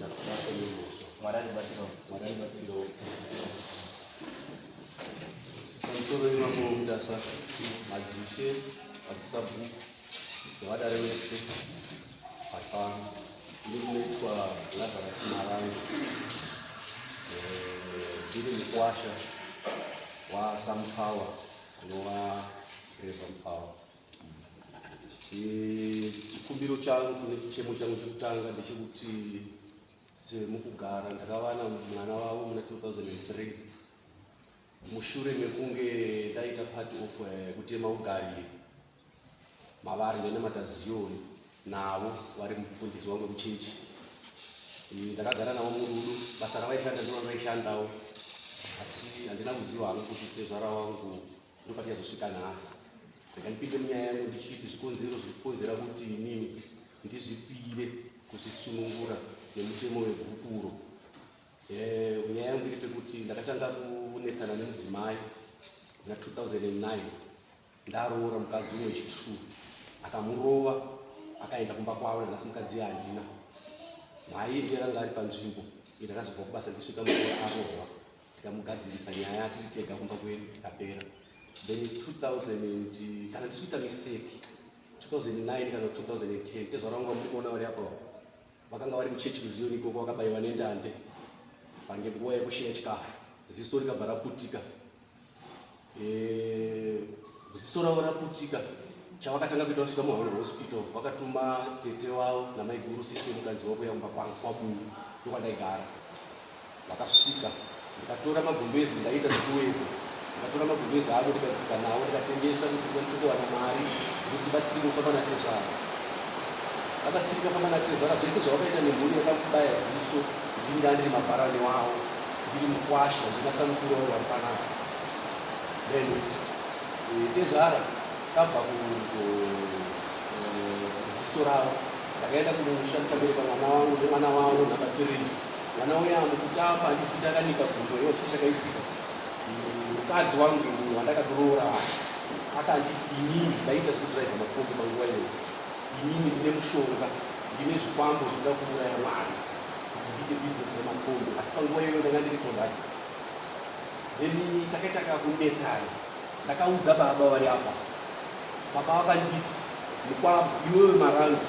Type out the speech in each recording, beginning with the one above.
Basa nemhosva. Mwari atibatsirawo. Mwari atibatsirawo. Pamusoro ipapo Mutasa, madzishe, madzisabhuku nevadare vese vari pano. Ini ndinoitwa Lazarus Marange. Ndiri mukwasha waSampower anova Reva Mupower. Chikumbiro changu nechichemo changu chekutanga ndechekuti semukugara ndakavana mwana wavo muna 2003 mushure mekunge ndaita part of kutema ugariri mavari ndainamata Ziyoni navo vari mufundisi wangu wekuchechi. Ndakagara navo murudo, basa ravaishanda ndiro randaishandawo, asi handina kuziva hangu kuti tezvara wangu ndopatichazosvika nhasi. Rega ndipinde munyaya yangu ndichiti zvikonzero zviri kukonzera kuti inini ndizvipire kuzvisunungura nemutemo wegupuro. Nyaya yangu iri pekuti ndakatanga kunetsana nemudzimai muna 2009 ndaroora mukadzi umwe wechitwo, akamurova akaenda kumba kwavo. Nanhasi mukadzi iye handina mhai, ndiye anga ari panzvimbo. Ndakazobva kubasa ndisvika muroora arohwa, ndikamugadzirisa nyaya tiri tega kumba kwedu, ikapera. Then 2000, kana ndisikuita mistake, 2009 kana 2010, tezvara vangu vamuri kuona vari apo vakanga vari kuchechi kuZiyoni ikoko, vakabayiwa nendande pange nguva yekusheya chikafu, ziso rikabva raputika. Ziso ravo raputika, chavakatanga kuita vasvika muHauna Hospital, vakatuma tete wavo namaiguru sisi wemukadzi wavo kuuya kumba kwangu kwaBuu, ndokwandaigara. Vakasvika, ndikatora magumbezi, ndaita zvekuweza, ndikatora magumbezi avo, ndikadzika nawo, ndikatengesa kuti ndikwanise kuwana mari kuti tibatsirike kufamba natezvara. Vabatsirika famba natezvara, zvese zvavakaita nemhuri yakabaya ziso, ndini ndandiri mabharani wavo, ndiri mukwasha, ndina samukuru wangu vari panapa. Then tezvara kabva kuzo ziso ravo, ndakaenda kumusha, ndikabereka mwana wangu nemwana wavo namba 3. Mwana uya mukutamba, handisi kuti akanika gumbo iwo, chii chakaitika, mukadzi wangu wandakatoroora wacho akanditi inini ndaita zvekudhiraivha makombi panguva iyoyo, inini ndine mushonga, ndine zvikwambo zvinoda kuuraya mwana kuti ndiite bhizinesi remakombi, asi panguva iyoyo ndanga ndiri conductor. Then takaita kakunetsana, ndakaudza baba vari apa. Baba vakanditi, mukwambo iwewe Marangu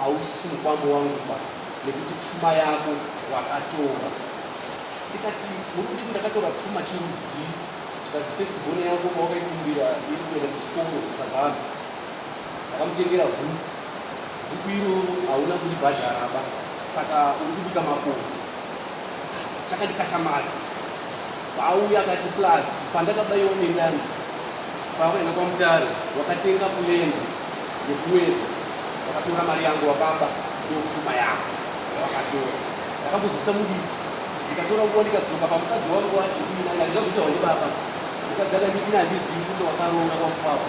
hausi mukwambo wangu ba, nekuti pfuma yako wakatora. Ndikati, muri kunditi ndakatora pfuma chirudzii? Zvikazi, first born yako pawakaikumbira iri kuenda kuchikoro kusagamba, ndakamutengera huku, huku iroro hauna kuribhadhara ba, saka uri kubika makondo. Chakandikashamadza, vauya akati, plus pandakabaiwa nendandi pawakaenda kwaMutare wakatenga puleni yekuweza, wakatora mari yangu wakaba, ndopfuma yako yawakatora. Ndakambozvisa muditi, ndikatora nguva, ndikadzoka pamukadzi wangu wacho ndiinaye, handizvazotaura ndibaba. Mukadzi akanditi, ine handizivi kuti wakaroora kwaMufawa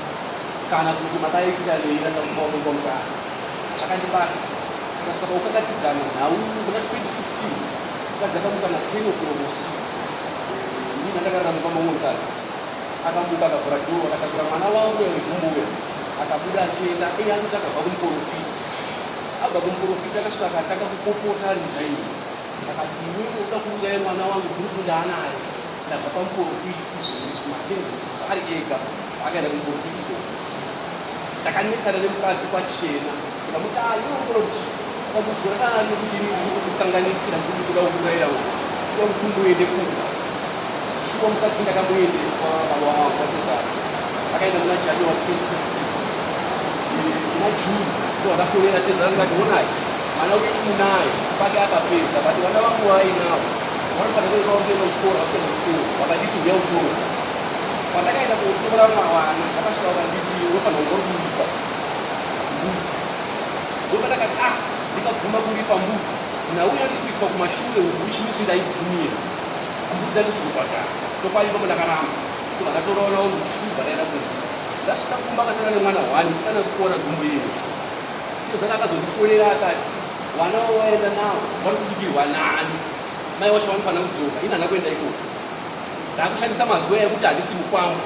kana kuti makaitira nei nasaMufawa muri kwaMutare. Zvakandibata, tikasvika pakukakatidzana nhau muna 2015. Mukadzi akamuka na 10 o'clock usiku, ini ndandakarara mumba mamwe mukadzi. Akamuka, akavhura dhoo, akatakura mwana wangu uya wegumbo uya, akabuda achienda. Iye anoti akabva kumuporofiti. Abva kumuporofiti, akasvika akatanga kupopota ari mudining, akati, iwewe unoda kuuraya mwana wangu, gurupu ndaanayo, ndabva pamuporofiti izvozvi matenzi usiku, ari ega akaenda kumuporofiti ikoko. Ndakanetsana nemukadzi kwachena, ndikamuti, ah, iwe unoona kuti dambudziko rakadaro nekuti ini ndiri kukukanganisira, ndiri kuda kukurayira uku, kuda kuti umboende kumba. Shuwa mukadzi ndakamuendeswa baba wangu vatezvara, akaenda muna January 2015. Muna June ndo vakafonera tezvara, ndikati, honai, mwana wenyu munaye pake akapedza, but vana vangu vainawo vanofanira kuenda kuenda kuchikoro, vasikuenda kuchikoro. Vakanditi, uya utore. Pandakaenda kotora mavana, vakasvika vakanditi, unofanira kunge uri kuripa mbudzi. Ndopandakati, ah, ndikabvuma kuripa mbudzi, nhau yandiri kuitwa kumashure uku, which means ndaibvumira mbudzi, handisizobhadhara. Chokwadi ipapo ndakaramba, ndobva ndatora vana vangu two, bva ndaenda kumba. Ndasvika kumba akasara nemwana one musikana wekuona gumbo iri. Izvozvana akazondifonera akati, vana vavo vaenda navo vari kubikirwa nani? Mai wacho vanofanira kudzoka, ini handina kuenda ikoko. Ndakushandisa mazwi aya ekuti handisi mukwambo,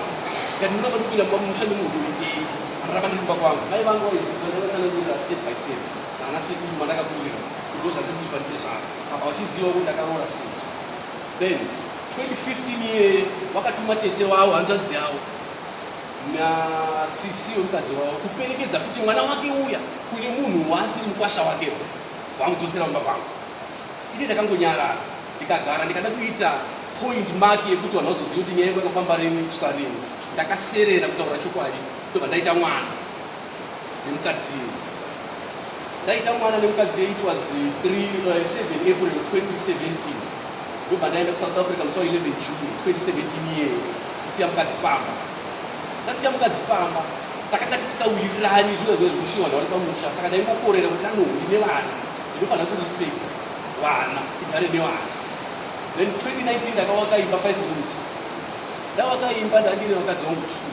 ndikati ndinoda kupinda mumba mumusha nemunhu kuitei, andaramba ndiri kumba kwangu. Mai vangu vaizviziva, ndaivatsanangurira step by step, naana sekuru mandakakurira. Ndo zvandiri kuitwa nditezvara apa vachiziva kuti ndakaroora sinja. Then 2015 iyeye vakatuma tete wavo, hanzvadzi yavo nasisi wemukadzi wavo kuperekedza futi mwana wake uya kune munhu waasiri mukwasha wake, vamudzosera mumba kwangu. Ini ndakangonyarara, ndikagara, ndikada kuita point mark yekuti vanhu vazoziva kuti nyaya yangu yakafamba rini kusvika rini. Ndakaserera kutaura chokwadi, ndobva ndaita mwana nemukadzi iye. Ndaita mwana nemukadzi iye, it was 3, 7 April 2017. Ndobva ndaenda kuSouth Africa musi wa 11 June 2017 iyeye, kusiya mukadzi pamba. Ndasiya mukadzi pamba, takanga tisikawirirani zvino zvekuti vanhu vari pamusha, saka ndaingokorera kuti ano ndine vana, ndinofanira kurespecta vana, tigare nevana. Then 2019 ndakawaka imba 5 rooms. Ndawaka imba, ndandine vakadzi vangu 2.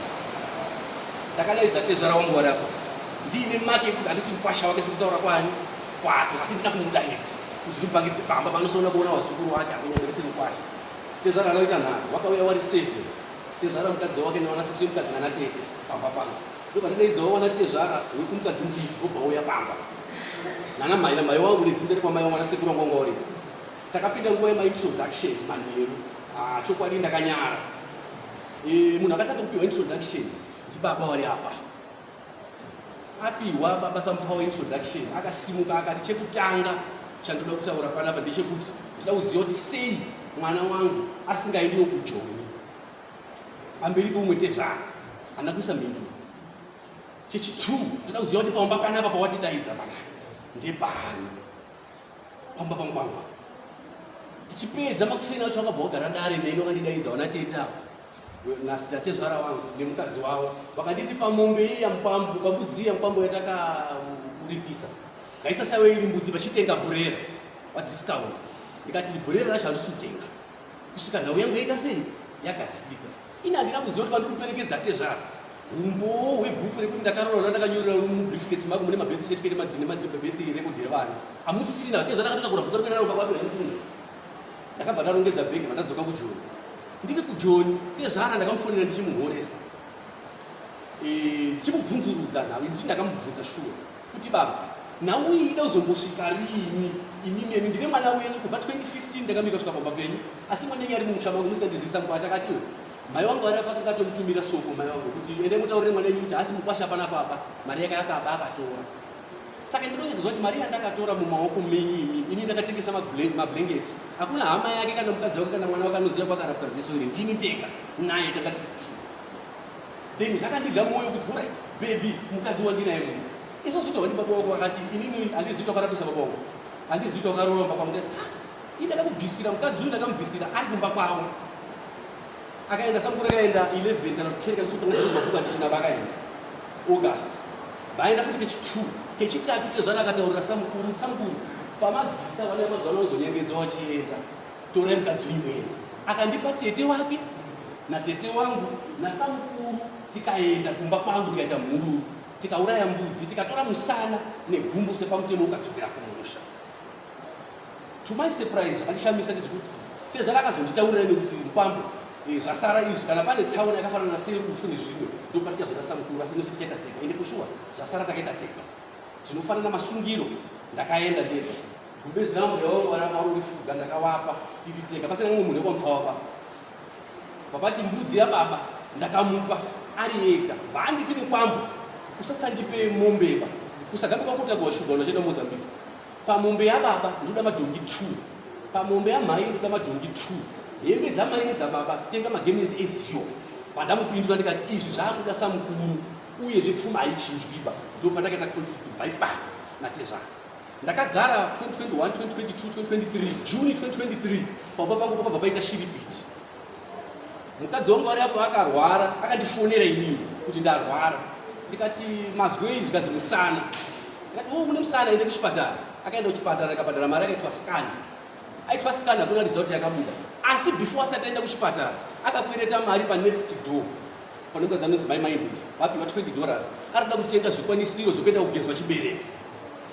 Ndakadaidza tezvara wangu vari apa ndiine maki yekuti handisi mukwasha wake sekutaura kwani kwake, asi ndina kumudaidza kuti ndimupangidze pamba panosoona kuona vazukuru wake, hakunyange ndisiri mukwasha. Tezvara anoita nharo, wakauya wari 7, tezvara, mukadzi wake, nevanasisi wemukadzi nana tete pamba pangu. Ndobva ndadaidzawo vana tezvara wekumukadzi mudiki, vobva uya pamba nana mai namai wangu nedzinza rekwamai wangu, ana sekuru wangu wanga waripo. Takapinda nguva yemaintroductions manheru. Ah, chokwadi ndakanyara. Munhu akatanga kupiwa introduction ndibaba wari apa. Apiwa baba samufa introduction, akasimuka akati, "Chekutanga chandoda kutaura panapa ndechekuti ndoda kuziva kuti sei mwana wangu asingaendiwo kuJoni pamberi peumwe tezvara." Handina kuisa mhinduro. "Chechi2, ndoda kuziva kuti pamba panapa pawatidaidza panapa ndepani, pamba pangwangwa?" Tichipedza makuseni acho, akabva wagara dare neni, wakandidaidza wana tete avo nasitezvara wangu nemukadzi wavo, vakanditi pamombe iya mukwambo, pambudzi iya mukwambo yatakamuripisa ngaisasave iri mbudzi, vachitenga bhurera padiscount. Ndikati bhurera racho handisi kutenga kusvika nhau yangu yaita sei, yakadzikika. Ini handina kuziva kuti pandiri kuperekedza tezvara, umbowo hwebhuku rekuti ndakaroora ndakanyorera mubriefcase mangu mune mabirth certificate nemabirth record evana hamusina. Tezvara akatotakura bhuku rekuenda naro kwakwake kunja. Ndakabva ndarongedza bhegi, vandadzoka kuJoni. Ndiri kuJoni, tezvara ndakamufonera ndichimuhoresa, ndichimubvunzurudza nhau. Ndichi ndakamubvunza shuwa kuti, "Baba, nhau iyi ida kuzombosvika riini? Ini nemi ndine mwana wenyu kubva 2015, ndakamira kusvika pamba penyu, asi mwana enyu ari mumusha mangu musingandizivisa mukwasha." Akatiwo mai wangu ari apa, akatomutumira soko mai wangu kuti, "Ende mutaurire mwana enyu kuti haasi mukwasha panapa apa, mari yake akaba akatora." Saka ndinonyatsoziva kuti mari yandakatora mumaoko menyu imi, ini ndakatengesa mablankets, hakuna hama yake kana mukadzi wake kana mwana wake anoziva kwakarapwa ziso iri, ndini ndega naye takati ti. Then zvakandidya mwoyo kuti, alright baby, mukadzi wandinaye munhu izvo zvito wandi baba wako akati, "Inini handizivi wakarapisa baba wangu, handizivi wakaroora mumba kwangu." Ini ndakakubvisira mukadzi uyu, ndakamubvisira ari kumba kwavo. Akaenda samukuru, akaenda 11 kana 10 kana sokanga mabhuku andichina, vakaenda August, vaenda futi kechi2, kechitatu. Tezvara akataurira samukuru, "Samukuru, pamabvisa vana vemazuva ano vazonyengedza wachienda, torai mukadzi wenyu muende." Akandipa tete wake natete wangu nasamukuru, tikaenda kumba kwangu, tikaita mhururu, tikauraya mbudzi, tikatora musana negumbo sepamutemo, ukadzokera kumusha. To my surprise, zvakandishamisa ndezvekuti tezvara akazonditaurira nekuti, "Mukwambo, zvasara izvi, kana pane tsaona yakafanana serufu nezvimwe, ndopatichazoda samukuru, asi nose tichaita tega." Ende for sure zvasara takaita tega zvinofanana masungiro. Ndakaenda ndega, gumbezi rangu yawarurifuga ndakawapa tiri tega, pasina mumwe munhu wekwamupfawapa. Papati mbudzi yababa ndakamupa ari ega. Vaanditi, "Mukwambo, usasandipe mombeba, usagambe kwakutakwa shuga unachienda Mozambique. Pamombe yababa ndoda madhongi 2, pamombe yamai ndoda madhongi 2, hembe dzamai nedzababa tenga magemenzi eziyo." Pandamupindura ndikati, "Izvi zvaakuda samukuru, uyezve pfuma haichinjwiba." Ndo pandakaita conflict kubva ipapo natezvara. Ndakagara 2021, 2022, 2023. June 2023 pamba pangu pakabva paita shiripiti. Mukadzi wangu ari apo akarwara, akandifonera inini kuti ndarwara. Ndikati, "Mazwei?" Zvikazi, "Musana." Ndikati, "O, mune musana, ende kuchipatara." Akaenda kuchipatara, akabhadhara mari, akaitwa scan. Aitwa scan, hakuna result yakabuda. Asi before asati aenda kuchipatara, akakwereta mari panext door pane mukadzi anonzi mai Maindiji, vapiwa $20, ari kuda kutenga zvikwanisiro zvekuenda kugezwa chibereko.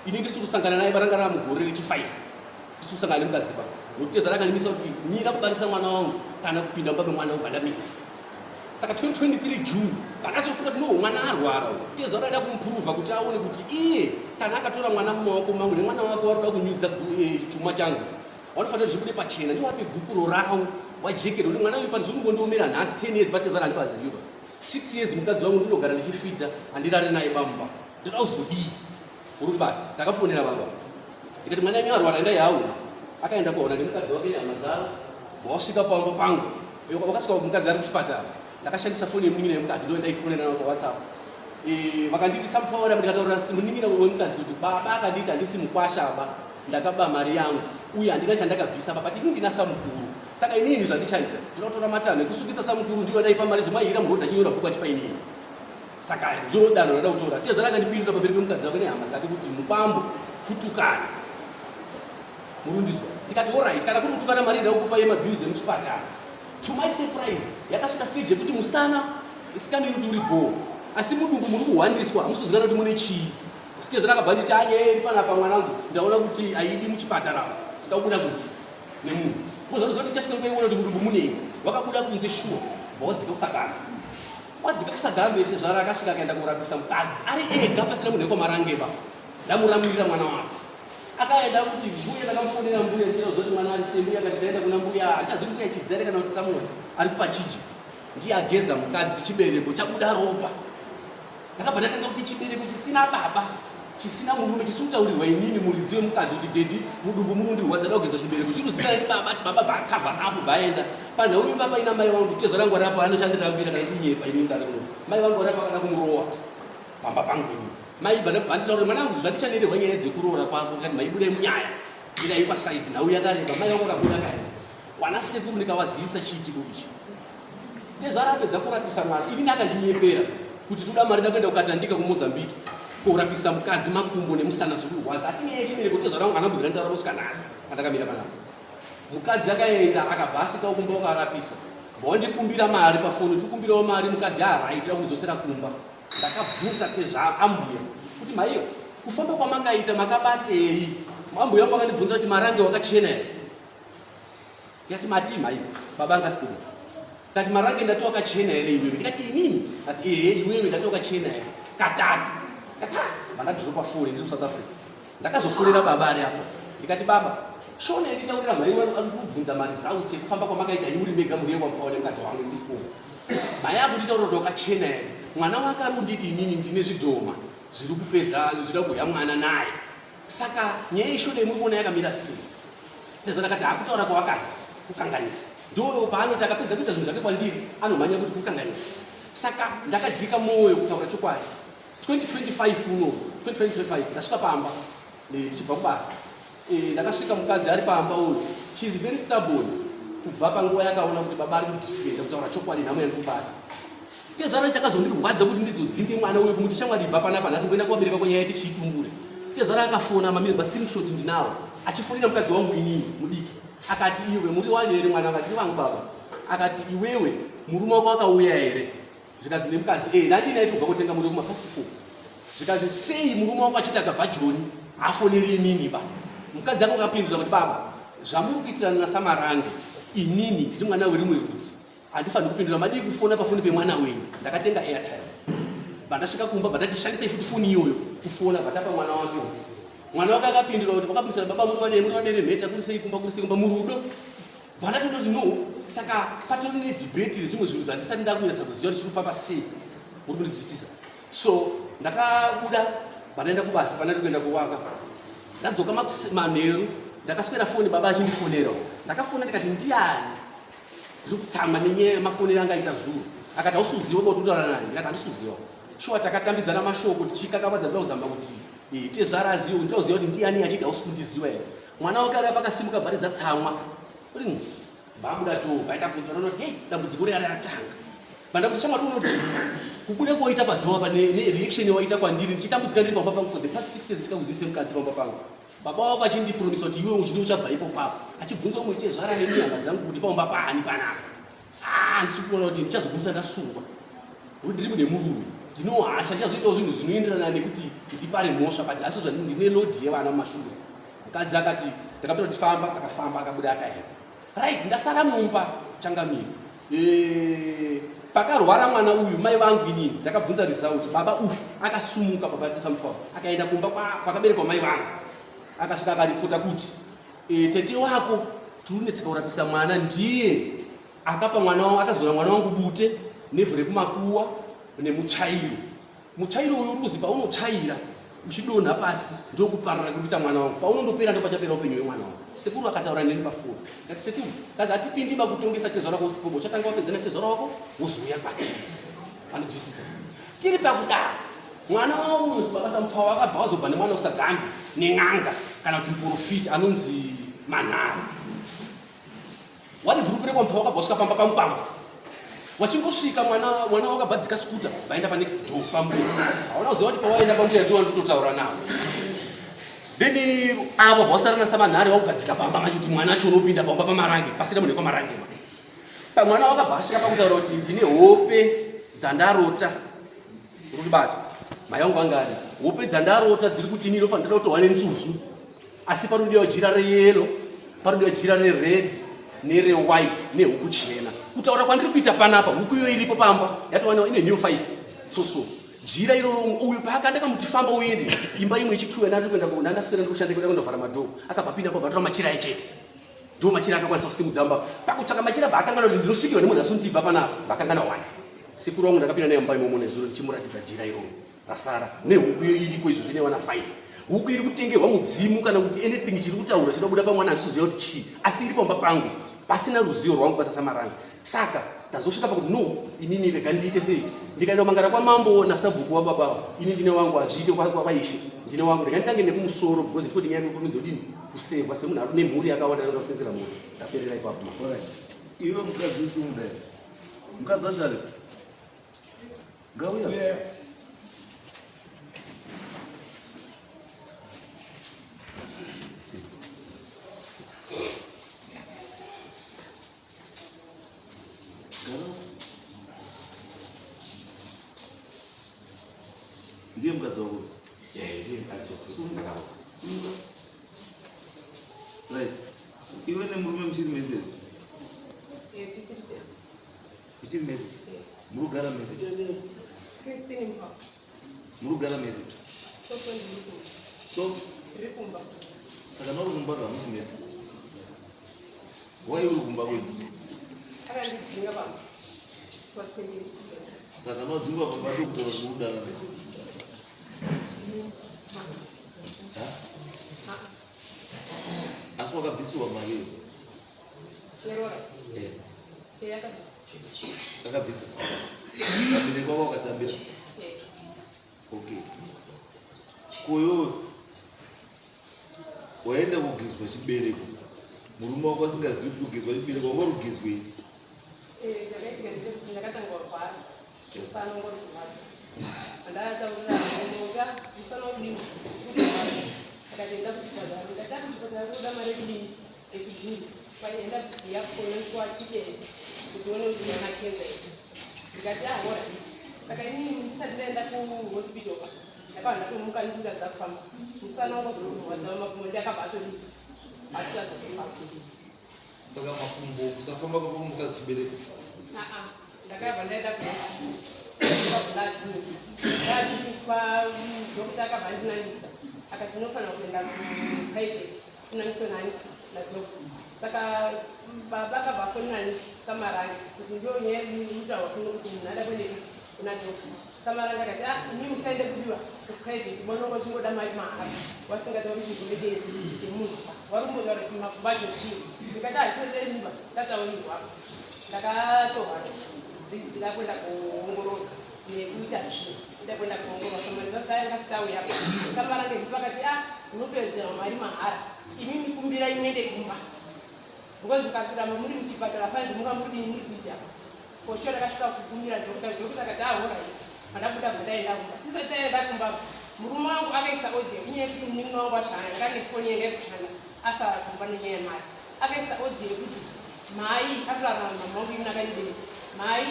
Ini ndisi kusangana naye, varanga rava mugore rechi5 ndisi kusangana nemukadzi ba, nokuti tezvara akandimisa kuti mira kubarisa mwana wangu kana kupinda mumba memwana wangu, vandamira. Saka 2023 June pandakazofunga kuti no, mwana arwara, tezvara aida kumupuruvha kuti aone kuti iye. Kana akatora mwana mumaoko mangu nemwana wake waroda kunyudza eh, chuma changu, wanofanira zvibude pachena, ndiwape gupuro rawo wajekero kuti mwana uyu pane zviri kungondiomera nhasi 10 years vatezvara handipazivi pa 6 years mukadzi wangu ndinogara ndichifidha handirare naye bamba ndinoda kuzodii uri kubata ndakafonera baba ndikati mwana wenyu arwara endai hauna akaenda kuona nemukadzi wake nehama dzavo wasvika pamba pangu wakasvika mukadzi ari kuchipatara ndakashandisa foni yemunin'ina yemukadzi ndo ndaifonera nayo pawhatsapp eh, vakanditi samfaura ndikataurira munin'ina wemukadzi kuti baba akanditi handisi mukwasha ba ndakaba mari yangu uye handina chandakabvisa ba but ini ndina samukuru saka inini zvandichaita ndinoda kutora matanho ekusungisa samukuru ndiyo ndaipa mari zvemaihira murodhi achinyora bhuku achipa inini saka ndiro danho rada kutora tezvara akandipindura pamberi pemukadzi wake nehama dzake kuti mukwambo kutukana murundiswa ndikati orit kana kuri kutukana mari ndakukupa yemabhills emuchipatara To my surprise yakasvika stage yekuti musana isikani kuti uri bhoo asi mudumbu muri kuhwandiswa hamusozikana kuti mune chii stage rakabva nditi anyaya iri panapa mwanangu ndaona kuti haidi muchipatara tida kubuda kunze nemunhu mozakuziva kuti tichasvika nguva iona kuti mudumbu munei wakabuda kunze shuwa bva wadzika kusagamba wadzika kusagambe zvara akasvika akaenda kurapisa mukadzi ari ega pasina munhu wekwamarangeba ndamuramwirira mwana wake Akaenda kuti mbuya ndakamufonera mbuya ndichida kuzoti mwana ari sei mbuya akati taenda kuna mbuya handichazivi mbuya chidzere kana kuti Samuel ari kupachiji ndiye ageza mukadzi chibereko chabuda ropa ndakabva ndatanga kuti chibereko chisina baba chisina murume chisiri kutaurirwa inini muridzi wemukadzi kuti dedi mudumbu muri undirwadza da kugeza chibereko chiri kuzikana ndibaba baba vakabva apo vaenda panhau imba paina mai vangu tezva rangu ari apo anochandirambira kana kunyepa inini ndari kuno mai vangu ari apo akada kumurowa pamba pangu ini mai vanditaurira mwanangu zvandichanererwa nyaya dzekuroora kwako ndikati maibudai munyaya ndikaipa saidi nhau yakareba mai vangu vakabuda kaenda kwana sekuru ndikavazivisa chiitiko ichi tezvara apedza kurapisa mwana ini ndakandinyepera kuti toda mari ndakuenda kukatandika kumozambique kurapisa mukadzi makumbo nemusana zviri kurwadza asi nyaya yechibereko tezvara vangu anambobvira nditaura kusvika nhasi pandakamira panapa mukadzi akaenda akabva asvika kumba ukarapisa bva wandikumbira mari pafoni tikumbirawo mari mukadzi araitira kumudzosera kumba Ndakabvunza tezva ambuya kuti maiyo kufamba kwamakaita makabatei? Ambuya vangu vakandibvunza kuti marange wakachena here? Ndikati matii mhai baba anga asikuda. Ndikati marange ndati wakachena here iwewe? Ndikati inini? Asi ehe iwewe ndati wakachena here? Katatu. Ndikati ah, vandadhiropa foni ndiri kuSouth Africa. Ndakazofonera baba ari apo. Ndikati baba, shona yanditaurira mhai wanu ari kubvunza maresults ekufamba kwamakaita imi muri mega muri yekwamupfawa nemukadzi wangu ndisipo. Mhai akunditaurira kuti wakachena here? Mwana wake ari kunditi inini ndine zvidhoma zviri kupedza zvida kuuya mwana naye. Saka nyaya yeshona yemuri kuona yakamira sei? Sezvo ndakati hakutaura kwavakadzi kukanganisa. Ndiwo paanoti akapedza kuita zvinhu zvake kwandiri anomhanya kuti kukanganisa. Saka ndakadyika mwoyo kutaura chokwadi. 2025 uno 2025 ndasvika pamba eh, ndichibva kubasa eh, ndakasvika mukadzi ari pamba uyu she is very stubborn kubva panguva yakaona kuti baba ari kudifenda kutaura chokwadi nhamo yandikubata tezvara chakazondirwadza kuti ndizodzinge mwana uyu kumuti shamwari ibva panapa nhasi mboenda kuvabereka kwenyaya tichiitumbure tezvara akafona mascreenshot ndinawo achifonera mukadzi wangu inini mudiki akati iwe muri wani here mwana akati wangu baba akati iwewe murume wako akauya here Zvikanzi nemukadzi eh ndadini aitobva kutenga muriwo kuma past 4. Zvikanzi sei murume wako achiti akabva Joni hafoneri inini ba. Mukadzi ako akapindura kuti baba zvamuri kuitirana naSamarange inini ndiri mwana werimwe rudzi handifaniri kupindura madii kufona pafoni pemwana wenyu ndakatenga airtime bandasvika kumba bandati shandisai futi foni iyoyo kufona bandapa mwana wake mwana wake akapindura kuti wakapindura baba muri vadee muri vadere mheta kuri sei kumba kuri sei kumba murudo Vandatonoti no, saka patori nedebate rezvimwe zvinhu zvandisati ndakunyatsa kuziva kuti zvirikufamba sei, muri kundinzwisisa. So ndakabuda pandaenda kubasa, pandari kuenda kuwaka, ndadzoka manheru, ndakaswera foni baba achindifonera. Ndakafona ndikati ndiani ndiri kutsamwa nenyaya yemafonero anga aita zuro. Akati hausi kuziva kuti utaura nani, ndikati handisi kuziva. Shuwa takatambidzana mashoko tichikakavadza ndoda kuzama kuti eh, tezvara azive, ndoda kuziva kuti ndiani achiti hausi kundiziva here. Mwana wake ari pakasimuka bvaridza tsamwa. Kuti vabuda to vaita kunzi vanoti hey dambudziko riya ratanga. Banda kuti shamwari unoti kubuda kwaita padhowa pane reaction yawaita kwandiri ndichitambudzika ndiri pamba pangu for the past 6 years ndisingakuzivise mukadzi pamba pangu. Baba wako achindipromisa kuti iwe uchindi uchabva ipo papo. Achibvunza umwe tezvara nemihama dzangu kuti paumba paani panapa. Ah, ndisi kuona kuti ndichazogumisa ndasungwa. Kuti ndiri mune murume. Ndinohasha ndichazoitawo zvinhu zvinoenderana nekuti ndipare mhosva but asi zvandine load yevana mumashure. Mukadzi akati ndakapinda kuti famba, akafamba akabuda akaenda. Right, ndasara mumba changamire. Eh, Pakarwara mwana uyu mai vangu inini ndakabvunza result baba uyu akasumuka baba Samupfawa akaenda kumba kwakaberekwa mai vangu akasvika akaripota kuti e, tete wako tiri kunetseka kurapisa mwana ndiye akapa mwana wangu akazora mwana wangu bute nevhu rekumakuwa nemutsvairo mutsvairo uyu uri kuzi paunotsvaira uchidonha pasi ndokuparara kuri kuita mwana wangu paunondopera ndopachapera upenyu hwemwana wangu sekuru akataura neni pafoni ndati sekuru kazi hatipindi makutongesa tezvara wako usikobo uchatanga wapedza natezvara wako wozouya kwatiri anonzwisisa tiri pakudaro mwana wavo unonzi baba Samupfawa akabva wazobva nemwana usagambi nen'anga kana kuti muprofiti anonzi Manhara wari gurupu rekwamupfawa wakabva wasvika pamba pamukwambo wachingosvika mwana mwana wakabva dzika scooter vaenda panext door pambuya hauna kuziva kuti pawaenda pambuya ndiwo ndikutotaura navo then avo bva wasara nasamanhare wakugadzika pamba manje kuti mwana acho unopinda pamba pamarange pasina munhu wekwaMarange ma pamwana wakabva asvika pakutaura kuti ndine hope dzandarota urikubata mai vangu vanga ari hope dzandarota dziri kuti ini ndofanira kutohwa nenzuzu asi parikudiwa jira reyellow parikudiwa jira rered nerewhite nehuku chena kutaura kwandiri kuita panapa huku iyo iripo pamba yatowana ine new 5 so so jira iroro uyu paakandakamuti famba uende imba imwe ichituya ndandiri kuenda ndandaswera ndiri kushanda kuenda kundovhara madhoo akabva pinda pabva atora machira echete ndo machira akakwanisa kusimudza mba pakutsvaka machira bvaakangana kuti ndinosvikirwa nemunhu asondibva panapa vakangana wani sekuru wangu ndakapinda naye mumba imomo nezuro ndichimuratidza jira iroro rasara nehuku iyo iriko izvo zvine wana 5 huku iri kutengerwa mudzimu kana kuti anything chiri kutaura chinobuda pamwana handisiziva kuti chii asi iri pamba pangu pasina ruzivo rwangu basa samaranga saka ndazosvika pakuti no inini rega ndiite sei ndikaenda kumangara kwamambo nasabhuku wababa ini ndine wangu hazviite kwaishe ndine wangu rega nditange nekumusoro because ndikoti nyaya yekurumidza kudini kusevwa semunhu ari nemhuri yakawanda anoda kusenzera mhuri ndaperera ipapo iwe mukadzi uchimuda mukadzi wacho ari ngauya ndiye mukadzi wako ndiye mukadzi wako right iwe nemurume muchiri mese muchiri mese muri kugara mese muri kugara mese so saka nauri kumba kamusi mese wai uri kumba kwedu saka nodzingwa pamba ndokutaura kuti muri kudana ne asi wakabvisiwa mari iyo akabvisa vabereki wako wakatambira okay koyo waenda kugezwa chibereko murume wako asingazivi kuti kugezwa chibereko wanga uri kugezwei Chakaitika ndechekuti ndakatanga kurwara musana wanga uri kurwadza andataurira musana udini akati enda kuchipatara ndikati kuchipatara kuda mari yekudini yekudhurisa enda kuyakuoneswa chidee kuti uone kuti ndana kenza here ndikati ah alright saka inini ndisati ndaenda kuhospital pa ndakabva ndatomuka ndikutadza kufamba musana wanga uzorwadza makumbo ndakabva atodii atotadza kufamba saka makumbo kusafamba kwako mukadzi chibereko Aa, ndakabva ndaenda kuadmitwa doctor akabva andinamisa akati unofanira kuenda kuprivate kunamiswa nani nadoctor saka baba akabva afonani samarange kuti ndio nyaya mutaura kuno kuti munhu ada kuende kuna doctor samarange akati ah imi musaende kudiwa kuprivate mwana wako chingoda mari mahara wasingatauri chirwere chemunhu wari kumbotaura kuti makumbo acho chii ndikati hatinotendiba tataurirwa ndakatorwa ndisida kuenda kuongororwa nekuita zvinhu ida kuenda kuongororwa samarizasaya ndasitauya samarange ndipo akati ah unopedzerwa mari mahara imimi kumbirai muende kumba because mukakuramba muri muchipatara panze munga muri dini muri kuita for sure ndakasvika kukumbira doctor doctor akati ah alright pandabuda bva ndaenda kumba tisati taenda kumba murume wangu akaisa audio inyaya yekuti munin'ina wangu wacho anga nefoni yanga yekushanda asara kumba nenyaya yemari akaisa audio yekuti mai atorarama mama wangu ini akandibereka mai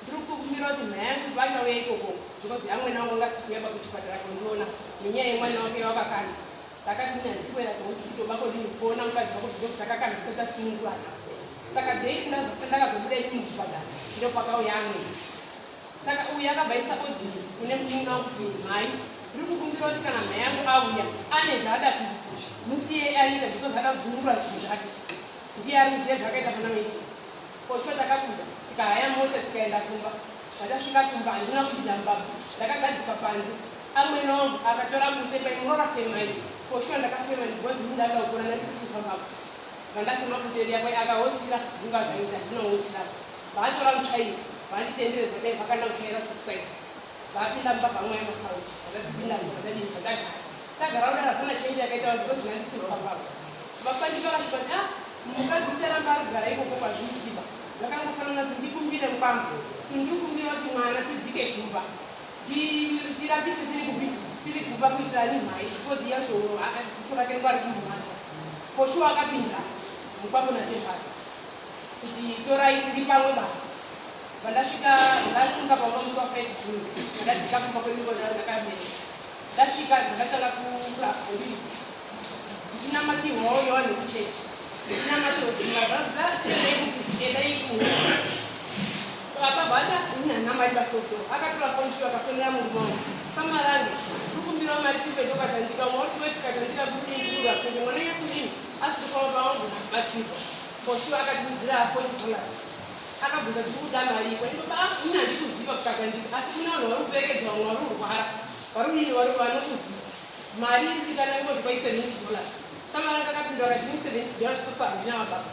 ndiri kukumbira kuti mhai yangu vachauya ikoko because amwene wangu anga asiri kuuya kuchipatara kundiona nenyaya yemwana wake wakakanda saka tini handisi kuenda kuhospital bako ndini kuona mukadzi wako because takakanda tisati tasunungurana. Saka date ndakazobuda ini muchipatara ndopakauya amweni. Saka uyu akabva aisa odhiri kune munin'ina wangu kuti mhai ndiri kukumbira kuti kana mhai yangu auya ane zvaada kuita musiye aita because ada kudzungura zvinhu zvake ndiye ari kuziva zvakaita pana maiti. Posho takabuda tikahaya mota tikaenda kumba. Patasvika kumba handina kupinda mumba ndakagadzikwa panze. Amwene wangu akatora bute paimurora femai. Posho ndakafema because ini ndada kukura nasusu pambapo. Vandafema bute riya kwai akahotsira ndinga zvaita ndinohotsira. Vatora mutsvairo vanditendereza dai vakanda mutsvaira subside. Vapinda mumba pamwe masauti vakatipinda mumba vatadii vatagara. Tagara kudaro hapana change yakaita vanhu because ndandisiri pambapo. Vapandika vasvika kuti ah mukadzi ucharamba ari kugara ikoko kwazviitiba. Zvakangofanana kuti ndikumbire mukwambo kuti ndikumbira kuti mwana tidzike kumba tirapise tiri kupi tiri kumba kuitira ani mhai because iye acho ziso rake ringo ari kumurwadza. Koshuwa akapinda mukwambo natezvara kuti torai tiri pamwe baba. Pandasvika ndasimuka pamba musi wa 5 June ndakadzika kumba kwedu ndakabereka ndasvika ndakatanga kurapwa ndiri ndichinamatirwawo nevanhu vekuchechi ndichinamatirwa kuti zvazvaendai kupi endai kupi akabata ini handina mari basoso akatora foni shuwa akafonera murume wangu samarange ndikumbirawo mari tipe ndokatandika mwautiwe tikatandika kuindura kunge mwana nyasudini asi kufamba pawagona kubatsirwa for sure akatiudzira 40 dollars akabvunza kuti kuda mari iko ndibaba ah, ini handikuziva kukatandika asi kune vanhu vari kuperekedza vamwe vari kurwara vari kudini vari vanokuziva mari iri kudikana ingozi kwai 70 dollars samaranga akapindura akati ini 70 dollars sofa handina mababa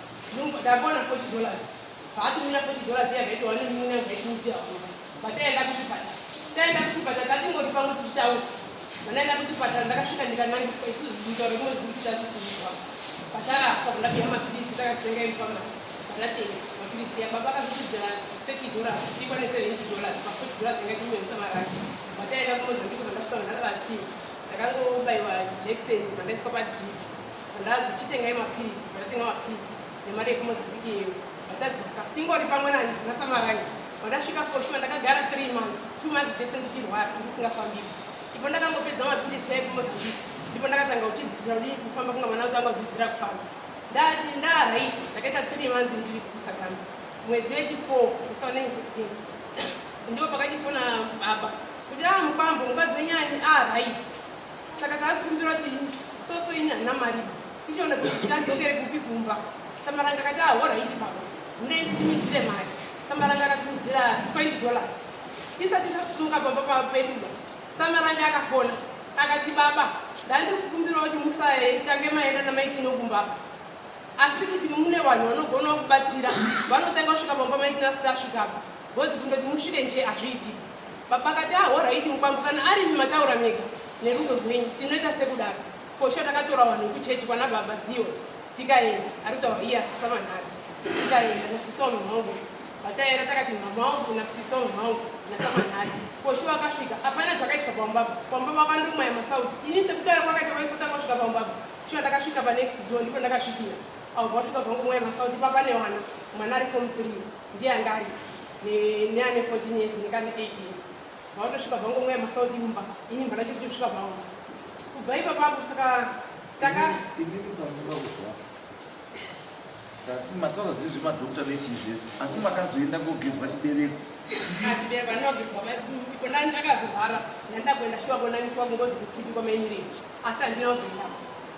ndakuwana 40 dollars vaatumira 40 dollars iya vaitowa nemuna vaitimudzira vataenda kuchipatara taenda kuchipatara tatingoti pamwe tichitaura vandaenda kuchipatara ndakasvika ndikanangiswa isu mutauro rimwe zikuru titasusurirwa patarapwa ndapiwa mapiritsi takazitenga emufamasi pandatenga mapiritsi ya baba akazosidzira 30 dollars ikwane 70 dollars pa 40 dollars yanga timuendesa maraki pataenda kumozambique pandasvika vandaratsiwa ndakangobaiwa jackson pandaiswa padrip pandazi chitengai mapiritsi pandatenga mapiritsi nemari yekumozambique iyoyo vatadzoka tingori pamwe nani nasamarani pandasvika for sure ndakagara 3 months 2 months dzese ndichirwara ndisingafambiri ipo ndakangopedza mapiritsi aikumozambique ndipo ndakatanga kuchidzidzira kudii kufamba kunga mwana kutanga kudzidzira kufamba ndaraiti ndakaita 3 months ndiri kusakana mwedzi wechi 4 musi wa 9 september ndipo pakachifona baba kuti a ah, mukwambo mukadzi wenyani a ah, right saka takakumbira kuti soso ini handina mari tichiona kuti tadzokere kupi kumba samaranga akati ah horaiti baba ndinetimidzire mari samaranga akatimidzira 20 dollars tisati tasumuka pamba pedu samaranga akafona akati baba ndandiri kukumbirawo kuti musatange maenda namaitino kumba asi kuti mune vanhu vanogona kubatsira vanotanga kusvika pamba maitino asati asvikapa bhozi kundoti musvike nje hazviiti baba akati ah horaiti mukwambo kana ari mataura mega nerudo rwenyu tinoita sekudaro fosho takatora vanhu vekuchechi kwana baba zion tikaenda ari kutaura iye asisamanhari tikaenda nasisi wangu mhangu vataenda takati mama wangu nasisi wangu mhangu nasamanhari fosho akasvika hapana zvakaitwa pamba pamba vakandomwaya masauti ini sekutaura kwakaita vaisatanga kusvika pamba shuwa ndakasvika panext door ndipo ndakasvikira avo vasvika vangomwaya masauti papa newana mwana ari form 3 ndiye anga ari neane 14 years nekane 8 years vatosvika vangomwaya masauti mumba ini mbana chiri kusvika paona kubva ipapapo saka taka inini pamunoda kuzwa mataura zvese zvemadhokta vechii zvese asi makazoenda kogezwa chibereko chibereko andinogezwa kona ndakazorwara ndandida kuenda shuwa konangiswa kungozi kukipi kwamainirei asi handina kuzoenda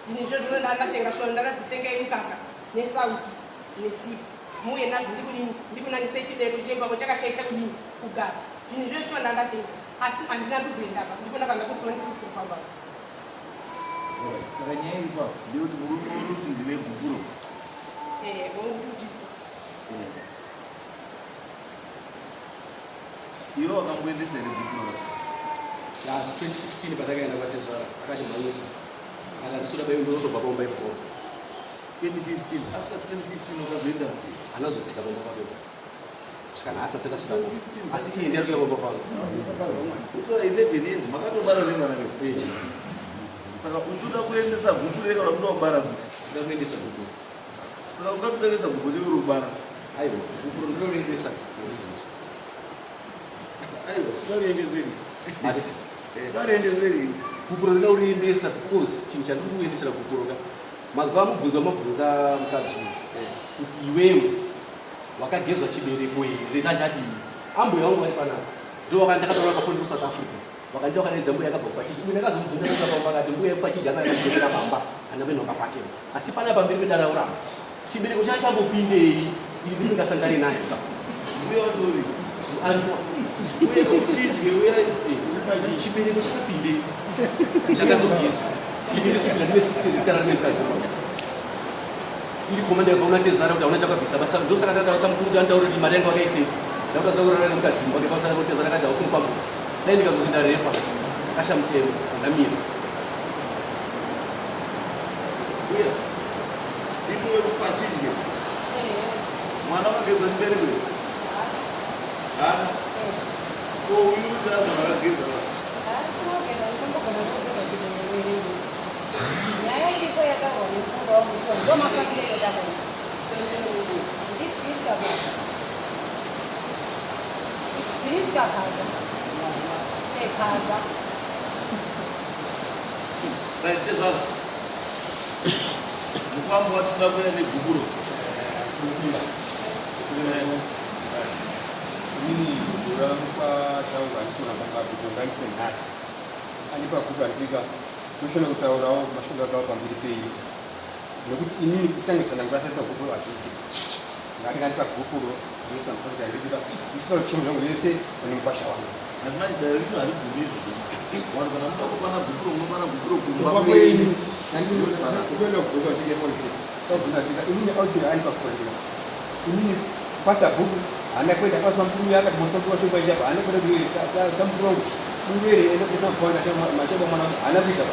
ndini zviro zvino ndandatenga shuwa ndakazitenga imukaka nesauti nesipo muuye nazvo ndikudini ndikunangise chibereko chepako chakashaisha kudini kugara zvinhu zviro shuwa ndandatenga asi handina kuzoenda pa ndipo ndakanga kuti ndisisofamba Saka nyaya iri papo ndeyekuti murume uri kuti ndine gupuro. Eh, wongubviswa. Eh. Iwe wakamboendesa here gupuro racho? Ya 2015 patakaenda kwatezvara akandimhanyisa. Akati handisi kuda bayo ndotobva pamba ipapo. 2015 after 2015 wakazoenda kuti Anazotsika pamba pake. Svika nhasi asati asvika. Asi iye ndiye ari kuuya pamba pangu. Kutora 11 years makatobara nemwana wewe. Eh. Saka uchoda kuendesa gupu rega kana kuda kubara futi? Kuda kuendesa gupu. Saka ungatoda kuendesa gupu chero kubara. Aiwa, gupu ndinoriendesa. Aiwa, ndoriendeseri. Mari. Ndoriendeseri. Gupuro ndinoda kuriendesa because chinhu chandiri kuendesera gupuro ka. Mazuva amubvunza mabvunza mukadzi uyu kuti iwewe Wakagezwa chibereko here chachadii? Ambuya vangu vari panapa. Ndo wakandakataura pafoni ku South Africa. Wakanditi wakadaidza mbuya yakabva kwachiji. Uye ndakazomubvunza ndasvika pamba akati mbuya yekwachiji akauya kugezera pamba. Handina kuenda kumba kwake. Asi panapa pamberi pedare uramba. Chibereko chake chambopindei ini ndisingasangani naye ka. Mbuya wacho uri. Aripo. Mbuya uchidye uya. Chibereko chakapindei? Chakazogezwa. Ini ndisvikira ndine 6 years kana ndine mukadzi wangu. Iri komanda yakaona tezvara kuti hauna chakabvisa basa. Ndosaka ndakabasa mukuru kuti andaure kuti mari yangu wakaisei. Ndakatadza kurara nemukadzi wake pamusana pekuti tezvara akati hausi mukwambo. Dai ndikazoti ndarepa. Kasha mutemo ndamira. Mbuya. Ndimi wekupachidye. Mwana wakagezwa chibereko here? Haana. Ko uyu uri kuti akageza va? Nyaya iripo yataurwa nemukuru wangu so ndo mafambiro yatakaita. Ndipriska Kaza. Priska Kaza. Kaza. Right, tezvazvo. Mukwambo wasina kuya negupuro. Inini gupuro rangu kwataurwa handisi kuramba ngabhuko ngandipe nhasi. Andipa gupuro andika ndoshona kutaurawo mashoko akawa pamberi pei nekuti inini kutangisa ndangu asati pagupuro hazviiti. Ngati ngandipa gupuro ndinoisa mufanika ndikuita ndisina kuchema zvangu zvese pane mukwasha wangu. Asi manje dare rino haribvumi izvo. Vanhu kana muda kupana gupuro munopana gupuro kumba Kumba kwenyu. kwenyu. Ndinoenda kudzoka ndike ndika inini audira andipa gupuro ndika inini kwasabhuku haana kuenda kwasamukuru akati masamukuru wacho kwaichapa haana kuenda kuti samukuru wangu murwere enda kuisa mufana machaba mwana wangu haana kuita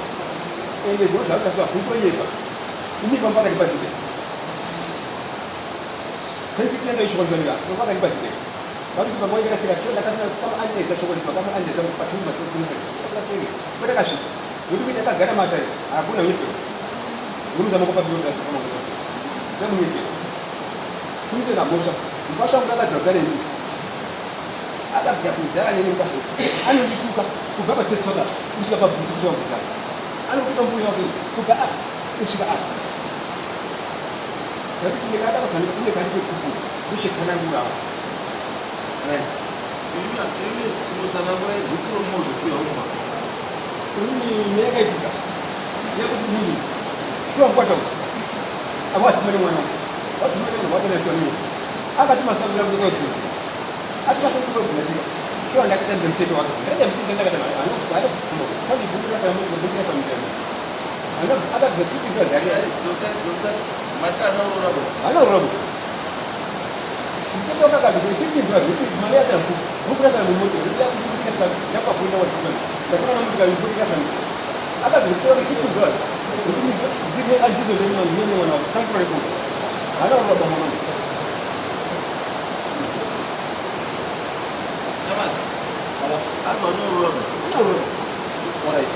ende zvino zvakataura bhuku yepa ini pamba pakati pazite 2015 ichikonzanira pakati pazite vakuti pamba ndakasika cho ndakasina kama andedza chokwadi kama andedza padhuze machokudhuze ndakasika kwandakasvika nokuti kuita akagara matare hakuna unyepero ngomuzamo kwapabiro ndasvika mangosasa ndamunyepero kumisera mhosva mukwasha wangu akabvira kudhara neni akabvira kudhara neni mukwasha anondituka kubva pasitesota kusvika pabvunzi kusvika pabvunzi anokuta mbuya wake kubva apa kusvika apa saka kuti ndikada kusanika kune kandi kwekuku kuchisanangurawo. Right. Imi imi chimotsanangurai gupuro mozopiwa kumba. Inini yakaitika yekuti nini shuwa mukwasha uyu awazimane mwana wangu wazimane mwana wake nashuwa nini akati masangura kutoka kutuzi ati masangura kutoka shuwa ndakaita ndemutete wake ndakaita mutete ndakaita mari anokuti kusituma kandi bhuku rasa bhuku rasa mutemo anokuti akabvisa tupi kwa zari Dzokai dzokai. Mati anaurora baba. anorova mutete wake akabvisa tupi kwa zari mari yasa mfuku bhuku rasa mumuti ndakapinda wa ndakana muti ka bhuku rasa akabvisa tupi kwa zari kuti andizo ndemwana mwana sankura rekuti anorova mwana. Shamani. Azo anaurora baba. Anorova. Alright.